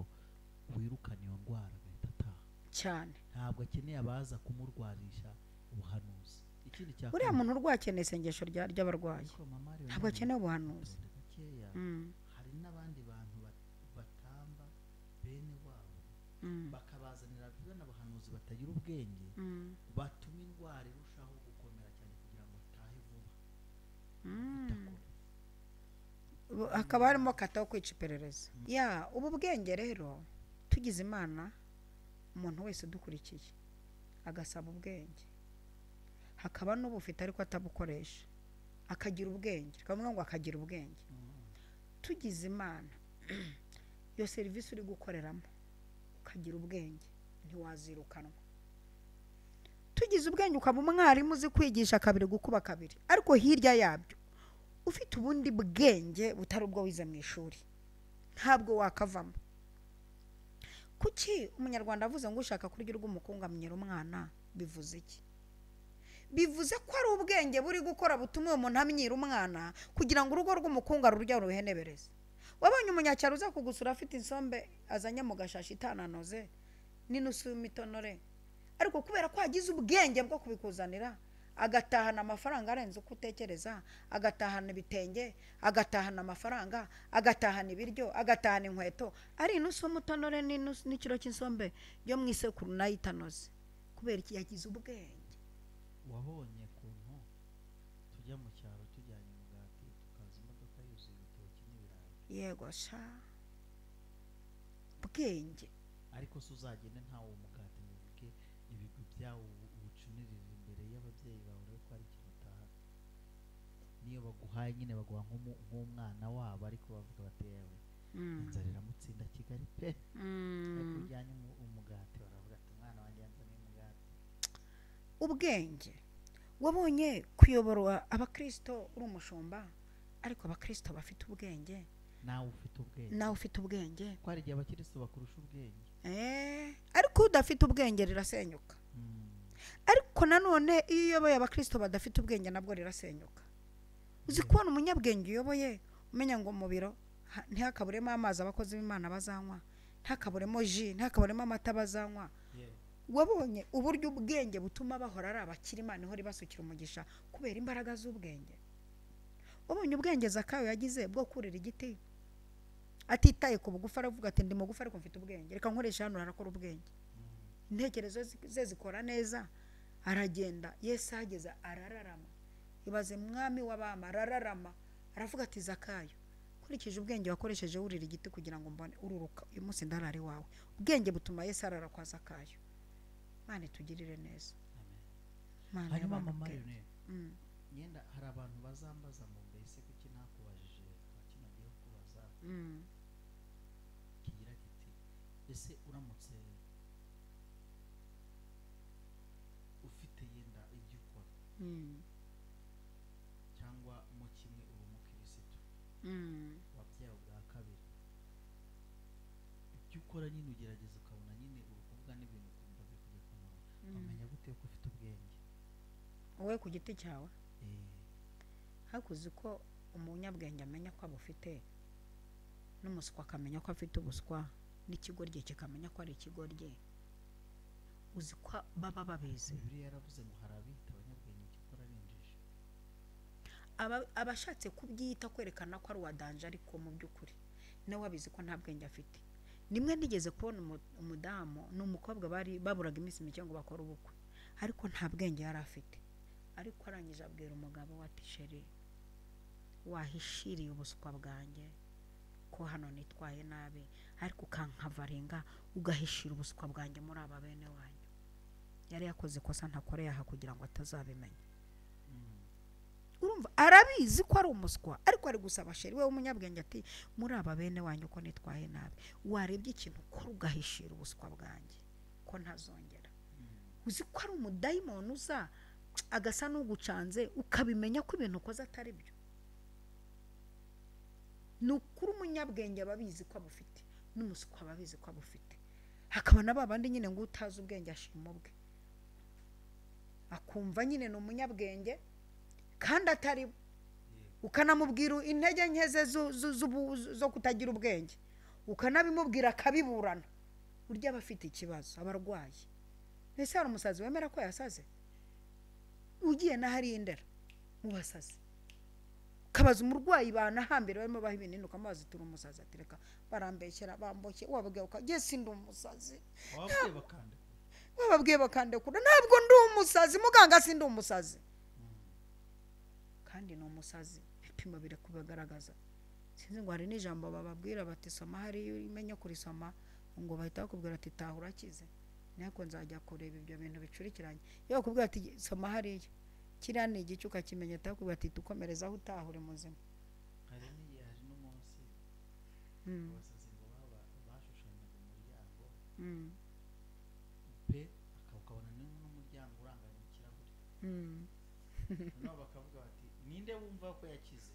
wirukana iyo ndwara agahita ataha. Cyane. Ntabwo akeneye abaza kumurwarisha ubuhanuzi. Ikindi cya Uriya kabiri, muntu urwaye akeneye isengesho ry'abarwayi, ariko mama Leonel, ntabwo akeneye ubuhanuzi. itonde gakeya. Hari n'abandi bantu batamba bene wabo, bakabazanira bene abahanuzi batagira ubwenge, batuma indwara irushaho gukomera cyane kugira ngo atahe vuba. Itakora. Hakaba harimo kata wo kwica iperereza. Ya ubu bwenge rero tugize Imana, umuntu wese udukurikiye agasaba ubwenge, hakaba n'ubufite ariko atabukoresha, akagira ubwenge, tukavuga ngo akagira ubwenge. Tugize Imana, iyo serivisi uri gukoreramo ukagira ubwenge ntiwazirukanwa. Tugize ubwenge ukaba umwarimu uzi kwigisha kabiri gukuba kabiri, ariko hirya yabyo ufite ubundi bwenge butari ubwo wize mu ishuri, ntabwo wakavamo. Kuki umunyarwanda avuze ngo ushaka kurya urw'umukungu amyera umwana, bivuze iki? Bivuze ko ari ubwenge buri gukora butuma uwo muntu amyira umwana kugira ngo urugo rw'umukungu arurya ruhenebereze. Wabonye umunyacyaro uza kugusura afite insombe azanye mu gashashi itananoze n'inusu y'imitonore, ariko kubera ko yagize ubwenge bwo kubikuzanira, agatahana amafaranga arenze uko utekereza, agatahana ibitenge, agatahana amafaranga, agatahana ibiryo, agatahana inkweto, ari inusu y'umutonore n'inusu n'ikiro cy'insombe yo mu isekuru nayo itanoze. Kubera iki? Yagize ubwenge. Wabonye ukuntu tujya mu cyaro tujyanye umugati, tukaza imodoka yuzuye ibitoki n'ibirayi. Yego sha, bwenge. Ariko se uzagende ntawo mugati ngo uvuge ibigwi byawo, ubucunirire imbere y'ababyeyi bawe, urebe ko hari ikintu utaha. Niyo baguhaye nyine baguha nk'umwana wabo, ariko bavuga bati yewe inzara iramutsinda Kigali pe. Ariko ujyanye umugati baravuga ati umwana wanjye yanzaniye umugati. Ubwenge. Wabonye kuyobora abakristo uri umushumba, ariko abakristo bafite ubwenge, nawe ufite ubwenge. Nawe ufite ubwenge. Ko hari igihe abakristo bakurusha ubwenge. Ariko udafite ubwenge rirasenyuka. Ariko nanone iyo uyoboye abakristo badafite ubwenge nabwo rirasenyuka. Uzi kubona umunyabwenge uyoboye umenya ngo mu biro ntihakaburemo amazi abakozi b'Imana bazanywa, ntihakaburemo ji, ntihakaburemo amata bazanywa. Wabonye uburyo ubwenge butuma bahora ari abakiri, Imana ihora ibasukira umugisha kubera imbaraga z'ubwenge. Wabonye ubwenge Zakayo yagize bwo kurira igiti atitaye ku bugufi, aravuga ati ndi mugufi ariko mfite ubwenge, reka nkoresha hano, arakora ubwenge. Intekerezo ze zikora neza, aragenda. Yesu ahageze arararama, ibaze mwami w'abama arararama, aravuga ati Zakayo, nkurikije ubwenge wakoresheje wurira igiti kugira ngo mbone ururuka, uyu munsi ndarara iwawe. Ubwenge butuma Yesu arara kwa Zakayo. Imana itugirire neza. Amen. Hanyuma mama Leonel, yenda hari abantu bazambaza ngo mbese kuki ntakubajije kwa kino gihe kubaza kigira kiti ese uramutse ufite yenda ibyo ukora cyangwa mu kimwe uri umukirisitu wabyawe bwa kabiri, ibyo ukora nyine ugerageza ukabona nyine uri kuvuga n'ibintu ukumva biri kujya ku murongo, wamenya gute ko ufite ubwenge wowe ku giti cyawe? Hakuzi ko umunyabwenge amenya ko abufite, n'umuswa akamenya ko afite ubuswa, n'ikigoryi kikamenya ko ari ikigoryi. Uzi ko baba babizi. Bibiliya yaravuze ngo hari abita abanyabwenge cyakora ari injiji. Abashatse kubyita kwerekana ko ari uwa danje, ariko mu by'ukuri nawe abizi ko nta bwenge afite. Nimwe nigeze kubona umudamu n'umukobwa bari baburaga iminsi mike ngo bakore ubukwe, ariko nta bwenge yari afite. Ariko arangije abwira umugabo we ati sheri, wahishiriye ubuswa bwanjye ko hano nitwaye nabi, ariko ukankavaringa ugahishira ubuswa bwanjye muri aba bene wanyu. Yari yakoze ikosa ntakoreye aha kugira ngo atazabimenya. Urumva arabizi ko ari umuswa, ariko ari gusaba sheri we w'umunyabwenge ati muri aba bene wanyu ko nitwaye nabi, warebye ikintu ukora ugahishira ubuswa bwanjye ko ntazongera. Uzi ko ari umudayimoni uza agasa n'ugucanze, ukabimenya ko ibintu ukoze atari byo. Ni ukuri umunyabwenge aba abizi ko abufite, n'umuswa aba abizi ko abufite. Hakaba na babandi nyine ngo utazi ubwenge ashima ubwe, akumva nyine ni umunyabwenge kandi atari, ukanamubwira intege nke ze zo kutagira ubwenge, ukanabimubwira akabiburana. Burya aba afite ikibazo, aba arwaye. Ese hari umusazi wemera ko yasaze? Ugiye na hariya Indera mu basazi, ukabaza umurwayi banahambira barimo baha ibinini, ukamubaza uti uri umusazi? Ati reka barambeshyera, bamboshye. Wababwiye uka si ndi umusazi, wababwiye bakandekura, ntabwo ndi umusazi muganga, si ndi umusazi. Kandi ni umusazi, ibipimo biri kubigaragaza. Sinzi ngo hari n'ijambo bababwira bati soma hariya umenye kurisoma, ngo bahita bakubwira ati taha urakize. Nako nzajya kureba ibyo bintu bicurikiranye. Iyo bakubwira ati soma hariya, kiriya ni igice ukakimenya, bakubwira ati dukomerezaho utaha uri muzima. Hari n'umunsi abasazi ngo bashushanyaga umuryango pe, ukabona n'umuryango urangaye mu kirahure. Noneho bakavuga bati ninde wumva ko yakize?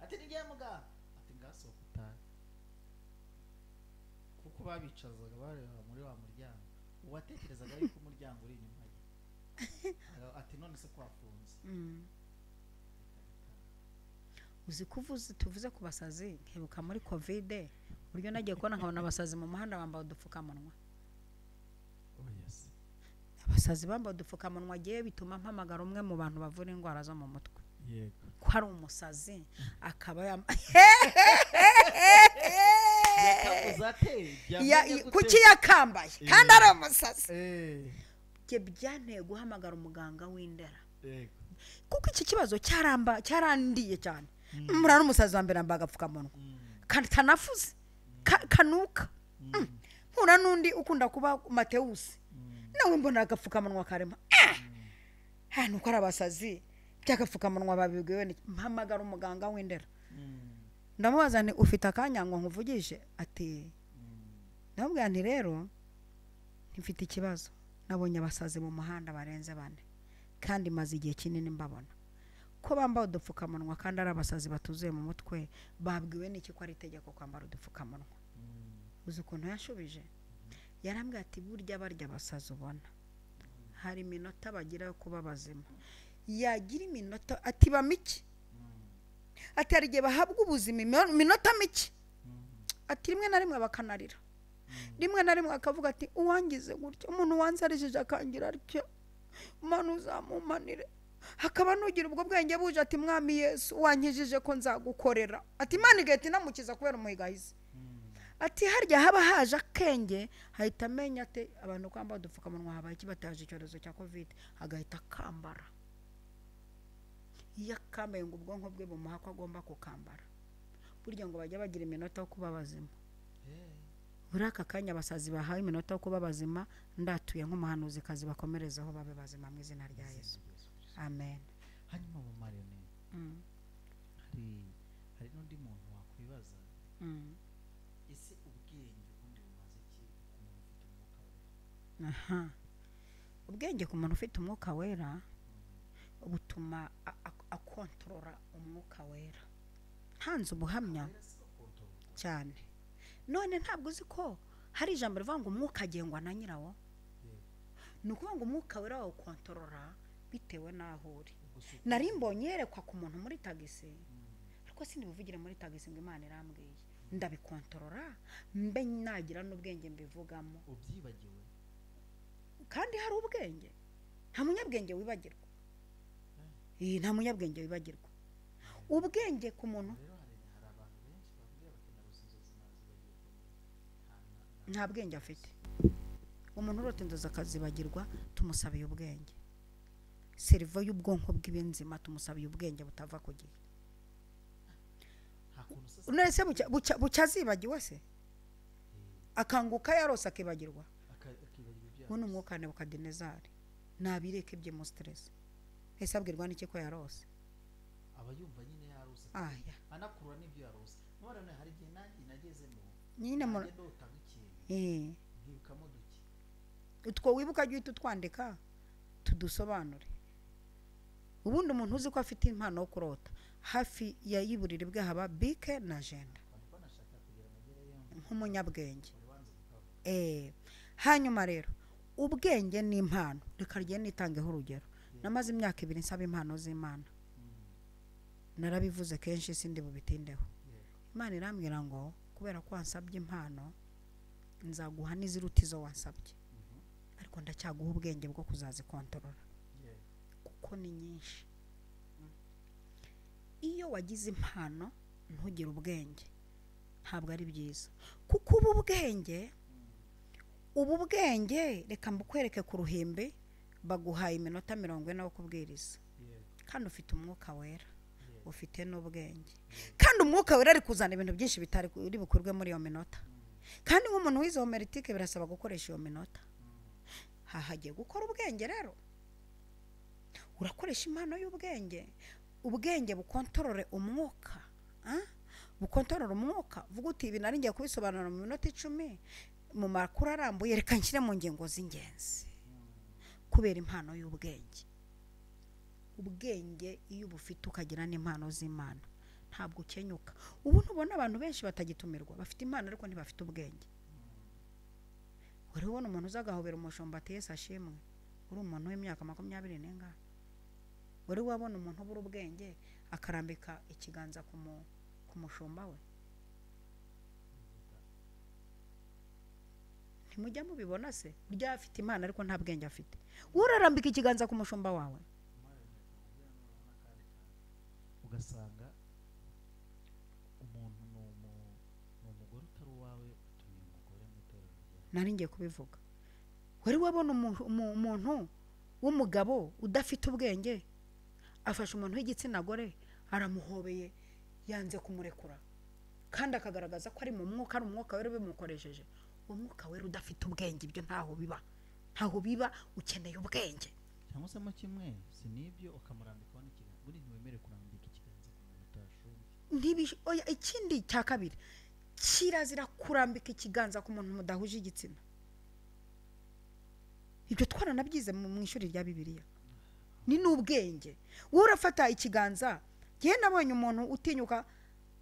Ati ni njye muganga. Ati ngasohoka utahe. Kuko babicazaga bareba muri wa muryango, uwatekerezaga yuko umuryango uri inyuma ye, ati none se kwafunze. Uzi kuvuze tuvuze ku basazi, nkibuka muri Covid uburyo nagiye kubona nkabona abasazi mu muhanda bambaye udupfukamunwa. Abasazi bambaye udupfukamunwa giye bituma mpamagara umwe mu bantu bavura indwara zo mu mutwe. Yego. Ko ari umusazi akaba kuki yakambaye kandi ari umusazi. Bye byanteye guhamagara umuganga w'Indera. Kuko iki kibazo cyarandiye cyane. Murana umusazi wa mbere yambaye agapfukamunwa kandi kanafuze kanuka. Mpura n'undi ukunda kuba Matewusi, nawe mbona agapfukamunwa karema. Hano uko ari abasazi by'agapfukamunwa babibwiwe. Mpamagara umuganga w'Indera, ndamubaza nti ufite akanya ngo nkuvugishe? Ati ndamubwira nti rero ntifite ikibazo, nabonye abasazi mu muhanda barenze bane kandi maze igihe kinini mbabona ko bambaye udupfukamunwa kandi ari abasazi batuzuye mu mutwe. Babwiwe n'iki ko ari itegeko kwambara udupfukamunwa? Uzi ukuntu yashubije? Yarambwiye ati burya barya abasazi ubona hari iminota bagira yo kuba bazima, yagira iminota ati ba mike, ati hari igihe bahabwa ubuzima iminota mike, ati rimwe na rimwe bakanarira, rimwe na rimwe akavuga ati uwangize gutya, umuntu wanzarishije akangira atya, Mana uzamumanire. Hakaba nugira ubwo bwenge buje ati mwami Yesu wankijije ko nzagukorera. Ati Imana igahita inamukiza kubera umuhigo ahize. Ati harya haba haje akenge, hahita amenya ati abantu kwambara udupfukamunwa habaye iki, bataje icyorezo cya Covid, agahita akambara. Iyo akambaye ngo ubwonko bwe bumuha ko agomba kukambara. Burya ngo bajya bagira iminota yo kuba bazima. Buri aka kanya abasazi bahawe iminota yo kuba bazima, ndatuye nk'umuhanuzikazi bakomerezaho babe bazima mu izina rya Yesu. Amen. Hanyuma mu Mariyone hari n'undi muntu wakwibaza, ese ubwenge ubundi bumaze iki ku muntu ufite umwuka wera? Aha. Ubwenge ku muntu ufite umwuka wera butuma akontorora umwuka wera. Ntanze ubuhamya cyane. None ntabwo uzi ko hari ijambo rivuga ngo umwuka agengwa na nyirawo? Ni ukuvuga ngo umwuka wera wawukontorora bitewe n'aho uri. Nari mbonye yerekwa ku muntu muri tagisi, ariko sinibuvugire muri tagisi ngo Imana irambwiye, ndabikontorora mbe nagira n'ubwenge mbivugamo. Ubyibagiwe kandi hari ubwenge, nta munyabwenge wibagirwa. Nta munyabwenge wibagirwa. Ubwenge ku muntu nta bwenge afite. Umuntu urota inzozi akazibagirwa, tumusabiye ubwenge. Serivo y'ubwonko bw'ibinzima tumusabiye ubwenge butava ku gihe. None bucya azibagiwe se? Akanguka yarose akibagirwa. Uwo ni umwuka wa Nebukadinezari. Nabireke bye mu stress. Ese abwirwa n'iki ko yarose? Aba yumva nyine yarose. Anakurura n'ibyo yarose. None hari igihe nanjye nagezemo nyine mu nkibukamo duke. Utwo wibuka jya uhita utwandika tudusobanure. Ubundi umuntu uzi ko afite impano yo kurota, hafi ya yiburiri bwe haba bike na agenda nk'umunyabwenge. Hanyuma rero ubwenge ni impano. Reka rye nitangeho urugero. Namaze imyaka 2 nsaba impano z'Imana. Narabivuze kenshi sindi bubitindeho. Imana irambwira ngo kubera ko wansabye impano nzaguha n'iziruta izo wansabye, ariko ndacyaguha ubwenge bwo kuzazikontorora kuko ni nyinshi. Iyo wagize impano ntugire ubwenge ntabwo ari byiza, kuko ubu bwenge reka mbukwereke ku ruhimbi. Baguhaye iminota 40 wo kubwiriza, kandi ufite umwuka wera, ufite n'ubwenge, kandi umwuka wera ari kuzana ibintu byinshi bitari uri bukorwe muri iyo minota. Kandi nk'umuntu wize homeritike birasaba gukoresha iyo minota. Hahagiye gukora ubwenge rero, urakoresha impano y'ubwenge. Ubwenge bukontorore umwuka, bukontorora umwuka. Vuga uti ibi nari ngiye kubisobanura mu minota 10 mu makuru arambuye, reka nshyire mu ngingo z'ingenzi kubera impano y'ubwenge. Ubwenge iyo ubufite ukagira n'impano z'Imana ntabwo ukenyuka. Ubu ntubona abantu benshi batagitumirwa, bafite impano ariko ntibafite ubwenge. Wari ubona umuntu uzagahobera umushumba ati Yesu ashimwe, uri umuntu w'imyaka 20 n'ingahe? Wari wabona umuntu ubura ubwenge akarambika ikiganza ku mushumba we? Ntimujya mubibona se? Urya afite impano ariko nta bwenge afite. Urarambika ikiganza ku mushumba wawe, ugasanga umuntu ni umugore utari uwawe utumiye umugore mu itorero ryawe. Nari ngiye kubivuga. Wari wabona umuntu w'umugabo udafite ubwenge afashe umuntu w'igitsina gore aramuhobeye, yanze kumurekura, kandi akagaragaza ko ari mu mwuka, ari umwuka wera bimukoresheje. Uwo mwuka wera udafite ubwenge ibyo ntaho biba, ntaho biba. Ukeneye ubwenge. Cyangwa se mo kimwe si nibyo ukamurambikaho n'ikiganza. Buri ntiwemere kurambika ikiganza ku muntu utashoboye. Oya, ikindi cya kabiri, kirazira kurambika ikiganza ku muntu mudahuje igitsina. Ibyo twaranabyize mu ishuri rya Bibiliya. Ni n'ubwenge. Wowe urafata ikiganza. Njye nabonye umuntu utinyuka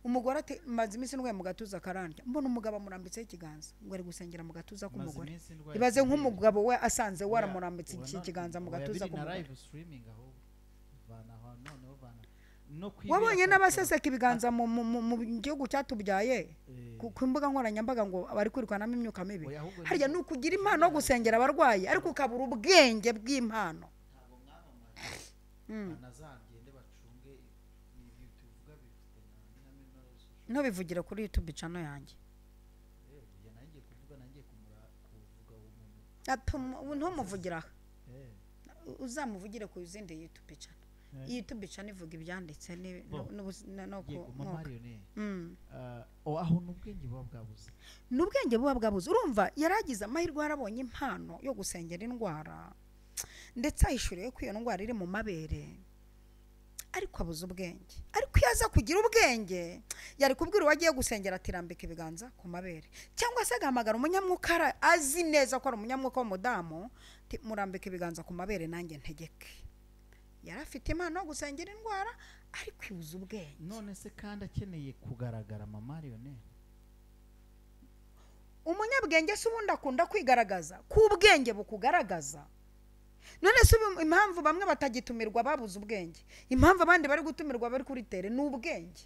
umugore ati maze iminsi ndwaye mu gatuza karandya, mbona umugabo amurambitseho ikiganza ngo ari gusengera mu gatuza k'umugore. Ibaze nk'umugabo we asanze waramurambitse ikiganza mu gatuza k'umugore. Wabonye n'abaseseka ibiganza mu gihugu cyatubyaye ku mbuga nkoranyambaga ngo bari kwirukanamo imyuka mibi. Harya ni ukugira impano yo gusengera abarwayi ariko ukabura ubwenge bw'impano. Ntubivugira kuri YouTube channel yanjye. Ntumuvugira, uzamuvugire ku zindi YouTube channel. YouTube channel ivuga ibyanditse no ku aho n'ubwenge buba bwabuze. N'ubwenge buba bwabuze. Urumva yaragize amahirwe, yarabonye impano yo gusengera indwara, ndetse ahishuriye ko iyo ndwara iri mu mabere, ariko abuze ubwenge. Ariko iyo aza kugira ubwenge yari kubwira uwagiye gusengera ati rambika ibiganza ku mabere, cyangwa se agahamagara umunyamwuka azi neza ko ari umunyamwuka w'umudamu, murambika ibiganza ku mabere nanjye ntegeke. Yari afite impano yo gusengera indwara ariko ibuze ubwenge. None se kandi akeneye kugaragara mama Lionel? Umunyabwenge se ubundi akunda kwigaragaza, ku ubwenge bukugaragaza. None se impamvu bamwe batagitumirwa babuze ubwenge, impamvu abandi bari gutumirwa bari kuri tere ni ubwenge.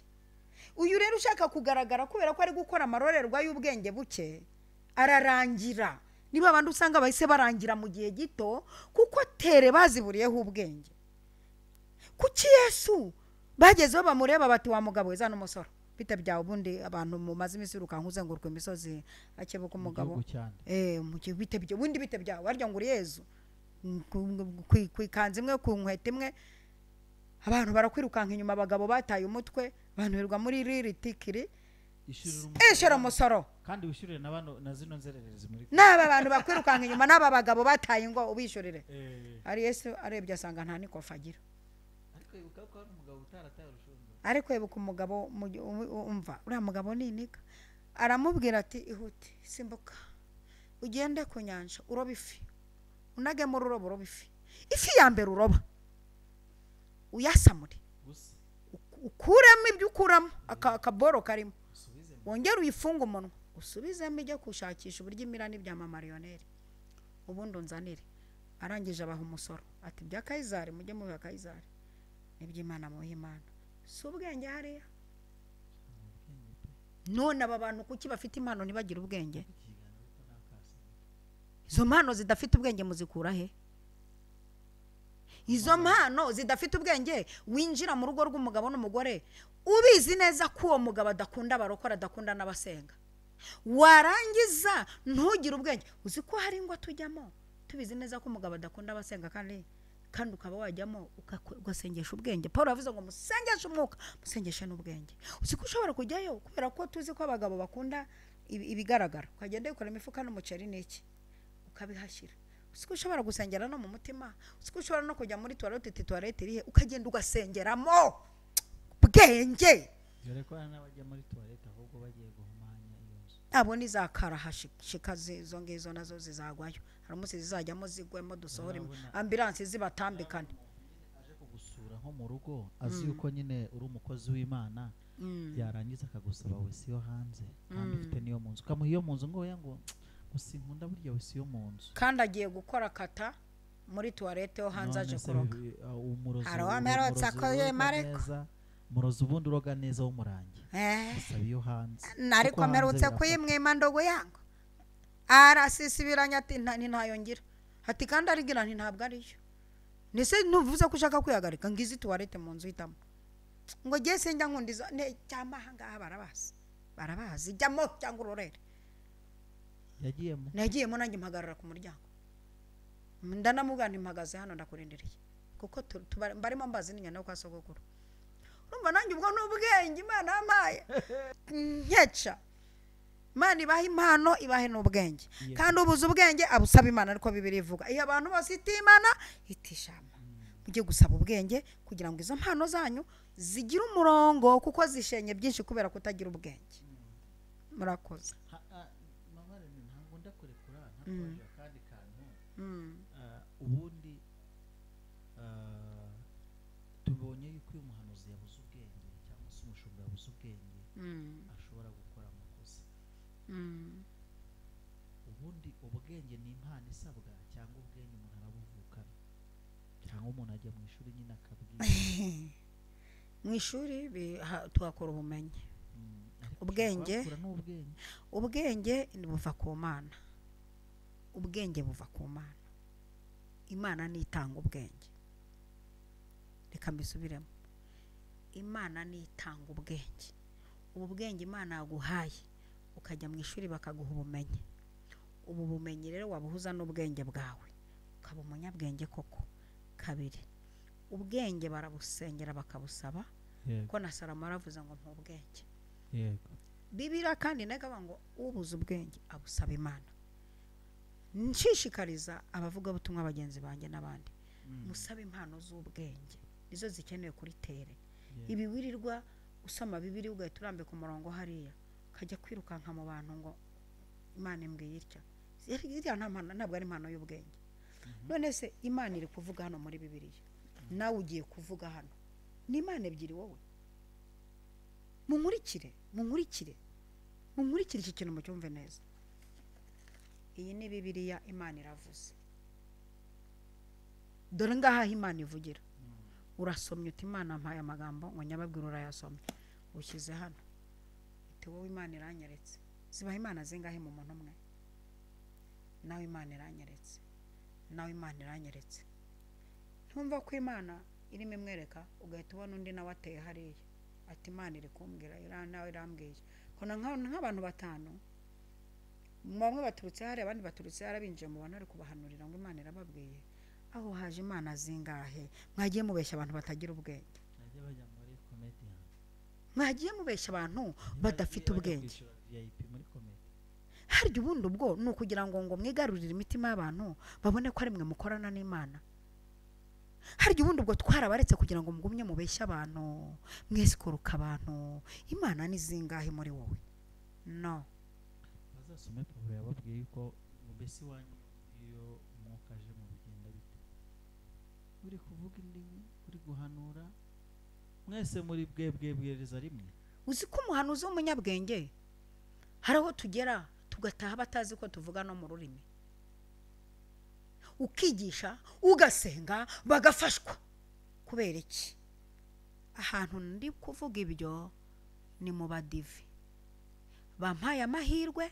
Uyu rero ushaka kugaragara kubera ko ari gukora amarorerwa y'ubwenge buke ararangira. Niba abandi usanga bahise barangira mu gihe gito kuko tere baziburiyeho ubwenge. Kuki Yesu bagezeho bamureba bati wa mugabo we zana umusoro bite byawe, ubundi abantu mumaze iminsi birukanka uzenguruka imisozi akebuka umugabo mu gihe bite byo ubundi bite byawe, warya ngo uri Yesu ku ikanzu imwe ku nkweto imwe, abantu barakwirukanka inyuma, abagabo bataye umutwe, abantu birirwa muri riri tikiri ishyura umusoro kandi wishyurire na bano na zino nzererezi muri n'aba bantu bakwirukanka inyuma n'aba bagabo bataye ngo ubishyurire. Ari Yesu arebye asanga nta nikofa agira. Ariko yibuka umugabo umva uriya mugabo ni iniga, aramubwira ati ihute simbuka ugende ku nyanja uroba ifi, unagemo ururobo uroba ifi, ifi ya mbere uroba Uyasamure. Ukuremo ibyo ukuramo akaboro karimo. Wongere uyifunge umunwa. Usubizemo ijya kushakisha uburyo imira n'ibya marioneri. Ubundi unzanire. Arangije abaha umusoro. Ati bya Kayizari mujye mubiha Kayizari. N'iby'Imana muhe Imana. Si ubwenge hariya. None aba bantu kuki bafite impano ntibagire ubwenge? Izo mpano zidafite ubwenge muzikura he? Izo mpano zidafite ubwenge winjira mu rugo rw'umugabo n'umugore ubizi neza ko uwo mugabo adakunda abarokora adakunda n'abasenga. Warangiza ntugire ubwenge. Uzi ko hari ingwa tujyamo tubizi neza ko umugabo adakunda abasenga kandi ukaba wajyamo ugasengesha ubwenge. Paul yavuze ngo musengeshe umwuka, musengeshe n'ubwenge. Uzi ko ushobora kujyayo kubera ko tuzi ko abagabo bakunda ibigaragara, ukagenda ukora imifuka n'umuceri n'iki ukabihashyira. Uzi ko ushobora gusengera no mu mutima, uzi ko ushobora no kujya muri toilette, toilette irihe, ukagenda ugasengeramo ubwenge. Dore ko hari n'abajya muri toilette ahubwo bagiye guhumanya iyo nzu. Abo ni za karahashika izo ngizo nazo zizagwayo. Hari umunsi zizajyamo zigwemo dusohore ambulance zibatambikane. Aje kugusura nko mu rugo azi yuko nyine uri umukozi w'Imana, yarangiza akagusaba wese yo hanze kandi ufite niyo mu nzu, ukamuha iyo mu nzu ngo oya ngo sinkunda burya wese yo mu nzu, kandi agiye gukora kata muri toilette yo hanze aje kuroga. Hari akoye mareko murozi ubundi uroga neza w'umurangi asaba iyo hanze. Nariko mperutse kuyimwima ndogo yango arasisibiranya ati ntayo ngira, ati kandi arigira nti ntabwo ariyo. Nese ntuvuze ko ushaka kwihagarika ngizi toilette mu nzu hitamo ngo giye sinjya nkundiza ne cyamba ahangaha barabazi barabazi jyamo cyangwa urorere. Yagiyemo nagiyemo nanjye mpagarara ku muryango ndanamubwira nti mpagaze hano ndakurindiriye kuko barimo mbazi n'inyana kwa sogokuru. Urumva nanjye ubwo n'ubwenge Imana yampaye nkeca. Imana ibaha impano ibahe n'ubwenge, kandi ubuze ubwenge abusaba Imana, ariko Bibiliya ivuga iyo abantu bose itimana itishama. Mujye gusaba ubwenge kugira ngo izo mpano zanyu zigire umurongo, kuko zishenye byinshi kubera kutagira ubwenge. Murakoze. Mama Rene ntabwo ndakurekura ntakubaje akandi kantu. Ubundi tubonye yuko uyu muhanuzi yabuze ubwenge cyangwa se umushumba yabuze ubwenge ashobora gukora amakosa. Ubundi ubwenge ni impano isabwa cyangwa ubwenge umuntu arabuvukana cyangwa umuntu ajya mu ishuri nyine akabwiga? Mu ishuri tuhakora ubumenyi. Ubwenge ubwenge buva ku Mana. Ubwenge buva ku Mana. Imana nitanga ubwenge. Reka mbisubiremo. Imana nitanga ubwenge. Ubu bwenge Imana yaguhaye ukajya mu ishuri bakaguha ubumenyi. Ubu bumenyi rero wabuhuza n'ubwenge bwawe ukaba umunyabwenge koko. Kabiri, ubwenge barabusengera bakabusaba, ko na Salomo aravuze ngo mpa ubwenge. Yego. Bibiliya kandi nayo ikavuga ngo ubuze ubwenge abusaba Imana. Nshishikariza abavugabutumwa bagenzi banjye n'abandi, musabe impano z'ubwenge, nizo zikenewe kuri tere. Ibi wirirwa usoma Bibiliya ugahita urambika umurongo hariya ukajya kwirukanka mu bantu ngo Imana imbwiye itya, iriya ntabwo ari impano y'ubwenge. None se Imana iri kuvuga hano muri Bibiliya, nawe ugiye kuvuga hano, ni Imana ebyiri wowe. Munkurikire, munkurikire, munkurikire iki kintu mucyumve neza. Iyi ni Bibiliya, Imana iravuze. Dore ngaha Imana ivugira. Urasomye uti Imana mpaye amagambo ngo nyababwira, urayasomye ushyize hano uti wowe Imana iranyeretse. Zibaha Imana zingahe mu muntu umwe? Nawe Imana iranyeretse, nawe Imana iranyeretse. Ntumva ko Imana irimo imwereka, ugahita ubona undi nawe ateye hariya ati Imana iri kumbwira, nawe irambwiye. Kona nk'abantu batanu, bamwe baturutse hariya abandi baturutse hariya, binjiye mu bantu bari kubahanurira ngo Imana irababwiye. Aho haje Imana zingahe? Mwagiye mubeshya abantu batagira ubwenge. Mwagiye mubeshya abantu badafite ubwenge. Harya ubundi ubwo ni ukugira ngo mwigarurire imitima y'abantu babone ko ari mwe mukorana n'Imana. Harya ubundi ubwo twarabaretse kugira ngo mugumye mubeshye abantu, mwesikuruka abantu. Imana ni zingahe muri wowe? No. Bazasome Pawulo yababwiye yuko mbese wanyu iyo umwuka aje mu bigenda bite? Uri kuvuga indimi, uri guhanura, mwese muri bwebwebwereza rimwe. Uzi ko umuhanuzi w'umunyabwenge hari aho tugera tugataha batazi ko tuvuga no mu rurimi. Ukigisha, ugasenga, bagafashwa. Kubera iki? Ahantu ndi kuvuga ibyo ni mu badive bampaye amahirwe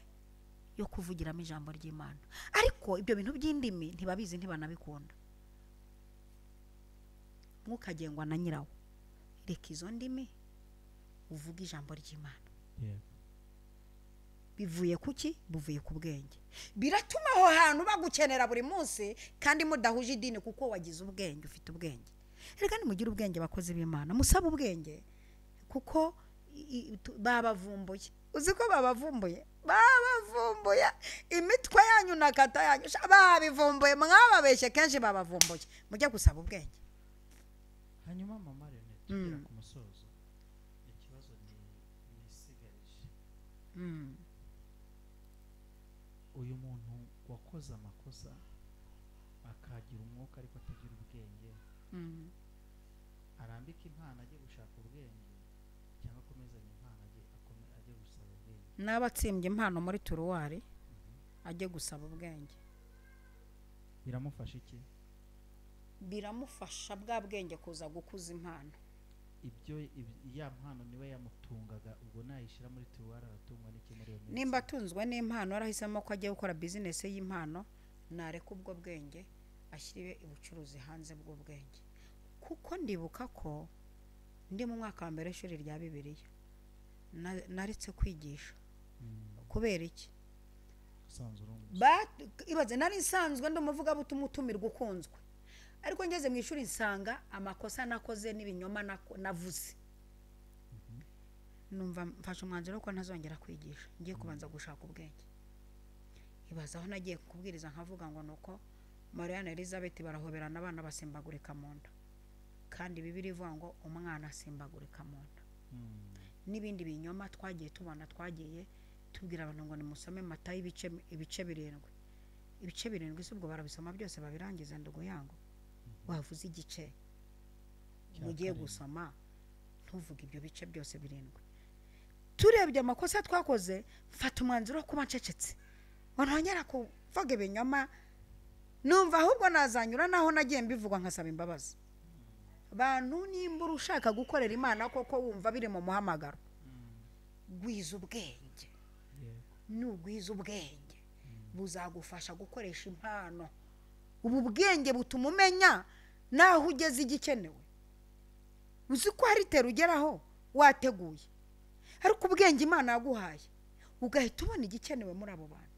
yo kuvugiramo ijambo ry'Imana, ariko ibyo bintu by'indimi ntibabizi, ntibanabikunda. Mwukagengwa na nyirawo. Reka izo ndimi uvuge ijambo ry'Imana. Bivuye kuki? Buvuye ku bwenge. Biratuma aho hantu bagukenera buri munsi kandi mudahuje idini, kuko wagize ubwenge, ufite ubwenge. Reka nimugire ubwenge bakozi b'Imana, musaba ubwenge kuko babavumbuye. Uzi ko babavumbuye? Babavumbuye imitwe yanyu na kata yanyu, babivumbuye, mwababeshye kenshi, babavumbuye. Mujye gusaba ubwenge. Hanyuma mama Rene, tugera ku musozo, ikibazo ni nisigarije. Uyu muntu wakoze amakosa akagira umwuka ariko atagira ubwenge, arambika impano ajye gushaka ubwenge cyangwa akomezanye impano ajye gusaba ubwenge? N'abatsimbye impano muri turuwari ajye gusaba ubwenge. Biramufasha iki? Biramufasha bwa bwenge kuza gukuza impano. Ibyo ya mpano niwe yamutungaga, ubwo nayishyira muri turuwari aratungwa n'iki muri iyo minsi? Nimba atunzwe n'impano, arahisemo ko agiye gukora bizinesi y'impano, nareka ubwo bwenge ashyire ubucuruzi hanze bw'ubwenge. Kuko ndibuka ko ndi mu mwaka wa mbere w'ishuri rya Bibiliya naretse kwigisha. Kubera iki? Ibaze, nari nsanzwe ndi umuvugabutumwa utumirwa ukunzwe, ariko ngeze mu ishuri nsanga amakosa nakoze n'ibinyoma navuze. Numva mfashe umwanzuro ko ntazongera kwigisha, ngiye kubanza gushaka ubwenge. Ibaze aho nagiye kubwiriza nkavuga ngo nuko Mariya na Elizabeth barahoberana abana basimbagurika mu nda, kandi Bibiliya ivuga ngo umwana asimbagurika mu nda. N'ibindi binyoma twagiye tubona, twagiye tubwira abantu ngo nimusome Matayo ibice 7. Ibice 7 si ubwo barabisoma byose babirangiza ndugu yangu? Wavuze igice mugiye gusoma, ntuvuge ibyo bice byose 7. Turebye amakosa twakoze, mfata umwanzuro wo kuba ncecetse, ntongera kuvuga ibinyoma. Numva ahubwo nazanyura naho nagiye mbivuga nkasaba imbabazi. Bantu, nimba ushaka gukorera Imana koko wumva biri mu muhamagaro, gwiza ubwenge. Nugwiza ubwenge buzagufasha gukoresha impano. Ubu bwenge butuma umenya naho ugeze igikenewe. Uzi ko hari tera ugeraho wateguye, ariko ubwenge Imana yaguhaye ugahita ubona igikenewe muri abo bantu.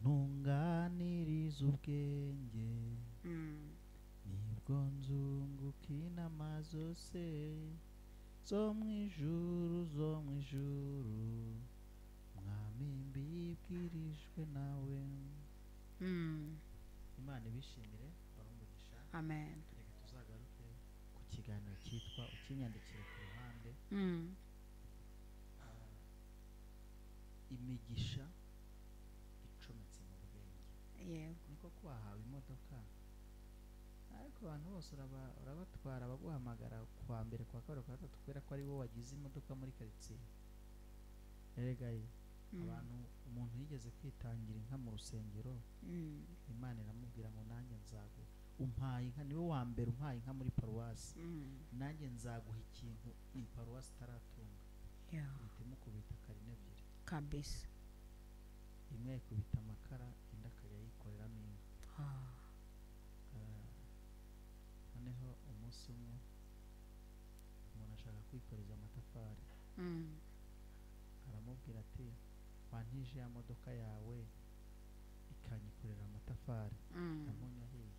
Ntunganiriza ubwenge, nibwo nzunguka inama zose zo mu ijuru, zo mu ijuru, Mwami mbibwirijwe nawe. Imana ibishimire, barumugisha. Amen. Reka tuzagaruke ku kiganiro cyitwa ukinyandikire ku ruhande. Imigisha icometse mu bwenge. Yego. Niko kwahawe imodoka, ariko abantu bose urabatwara baguhamagara kuwa mbere, kuwa kabiri, kuwa gatatu, kubera ko ari bo wagize imodoka muri karitsiye. Erega abantu, umuntu yigeze kwitangira inka mu rusengero, Imana iramubwira ngo nanjye nzaguha, umpaye inka, niwe wa mbere umpaye inka muri paruwasi, nanjye nzaguha ikintu iyi paruwasi itaratunga. Ihita imukubita karine ebyiri kabisa, imwe ikubita amakara, indi akajya yikoreramo inka. Noneho umunsi umwe umuntu ashaka kwikoreza amatafari, aramubwira ati wantije ya modoka yawe ikanyikorera amatafari amunyu ahiye.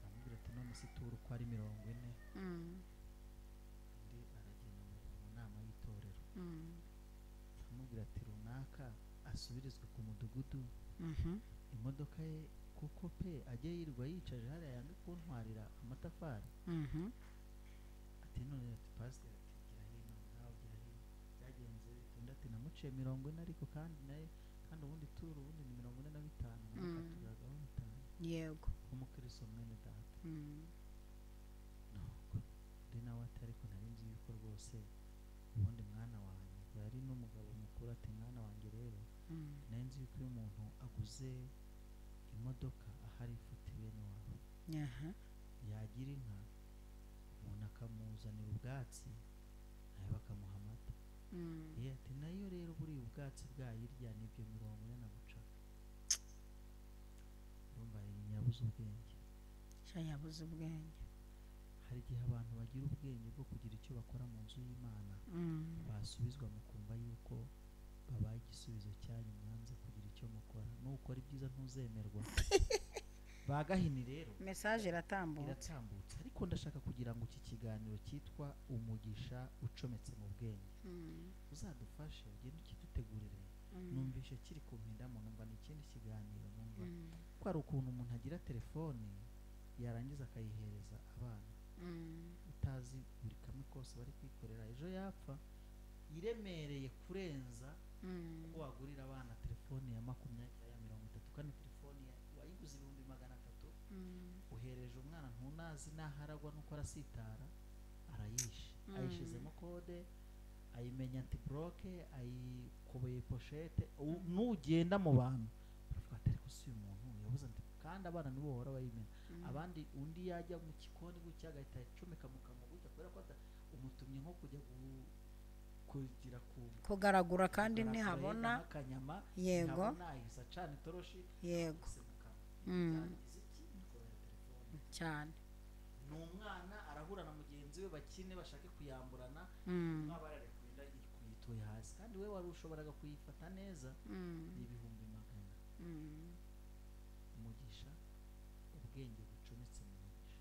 Aramubwira ati none se itura uko ari 40. Undi aragenda mu nama y'itorero, aramubwira ati runaka asubirizwe ku mudugudu imodoka ye, kuko pe ajye yirirwa yicaje hariya yange kuntwarira amatafari. Ati none ati pasiteri ati gira hino nawe gira hino, byagenze undi ati namuciye 40 ariko kandi naye kandi ubundi turu ubundi ni 45 namukaturagaho 5. Yego. Umukristo mwene data, Nuko undi nawe ati ariko nari nzi yuko rwose ubundi mwana wanjye yari n'umugabo mukuru, ati mwana wanjye rero nari nzi yuko iyo umuntu aguze imodoka ahari ifuti bene wabo, yagira inka umuntu akamuzanira ubwatsi nawe bakamuha amata. Ati nayo rero buriya ubwatsi bwayirya nibyo 40 na buca. Urumva yabuze ubwenge. Yabuze ubwenge. Hari igihe abantu bagira ubwenge bwo kugira icyo bakora mu nzu y'Imana, basubizwa mu kumva yuko babaye igisubizo cyanyu, mwanze kugira icyo mukora. Nukora ibyiza ntuzemerwa. Bagahini rero message iratambutse. Ariko ndashaka kugira ngo iki kiganiro cyitwa umugisha ucometse mu bwenge uzadufashe ugende ukidutegurire. Numvishe kiri kumpindamo, numva ni ikindi kiganiro, numva ko ari ukuntu umuntu agira telefone yarangiza akayihereza abana utazi buri kamwe kose bari kwikorera, ejo yapfa iremereye kurenza ko wagurira abana telefone ya 20 ya 30, kandi telefone wayiguze 300,000 uhereje umwana ntunazi naharagwa nuko arasitara, arayishe, ayishizemo kode, ayimenya antibloke, ayikoboye pochette. Nugenda mu bantu baravuga ati ariko si uyu muntu yabuze anti, kandi abana nibo bahora bayimena. Abandi undi yajya mu gikoni gutya agahita acomeka mu kanwa gutya kubera ko umutumye nko kujya kugira kugaragura kandi ntihabona akanyama, yego ntihabona acana itoroshi, yego cyane. Ni umwana arahura na mugenzi we bakine bashake kuyamburana, umwana ararekuye kuyituye hasi, kandi we wari ushoboraga kuyifata neza. Ni 100,000. Umugisha, ubwenge bucometse mu mugisha.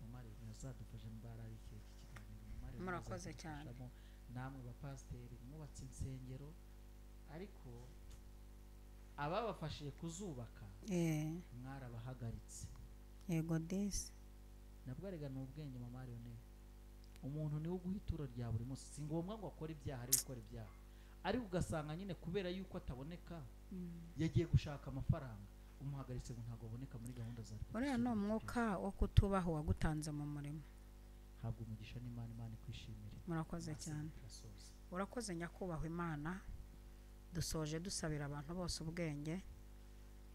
Mumare azadufashe mbararikiye iki kiganiro. Mumare murakoze cyane. Namwe bapasiteri mwubatse insengero, ariko ababafashije kuzubaka mwarabahagaritse. Yego disi nabwo arega ni ubwenge mama Lionel. Umuntu niwe uguha ituro rya buri munsi, si ngombwa ngo akore ibyaha, ari gukora ibyaha, ariko ugasanga nyine kubera yuko ataboneka yagiye gushaka amafaranga, umuhagaritse ngo ntabwo aboneka muri gahunda za leta. Uriya ni umwuka wo kutubaho wagutanze mu murimo. Habwa umugisha n'Imana, Imana ikwishimire. Murakoze cyane. Urakoze nyakubahwa Imana. Dusoje dusabira abantu bose ubwenge.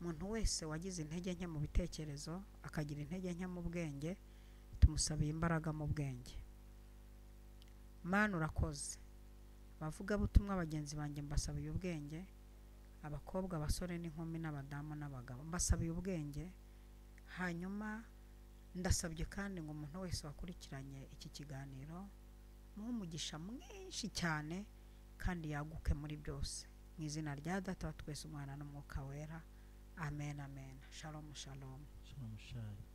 Umuntu wese wagize intege nke mu bitekerezo akagira intege nke mu bwenge, tumusabiye imbaraga mu bwenge. Mana urakoze. Abavugabutumwa bagenzi banjye mbasabiye ubwenge, abakobwa, abasore n'inkumi n'abadamu n'abagabo mbasabiye ubwenge. Hanyuma ndasabye kandi ngo umuntu wese wakurikiranye iki kiganiro muhe umugisha mwinshi cyane kandi yaguke muri byose. Mu izina rya Data wa twese, Umwana n'Umwuka Wera. Amen, amen. Shalom, shalom. Shalom, shalom.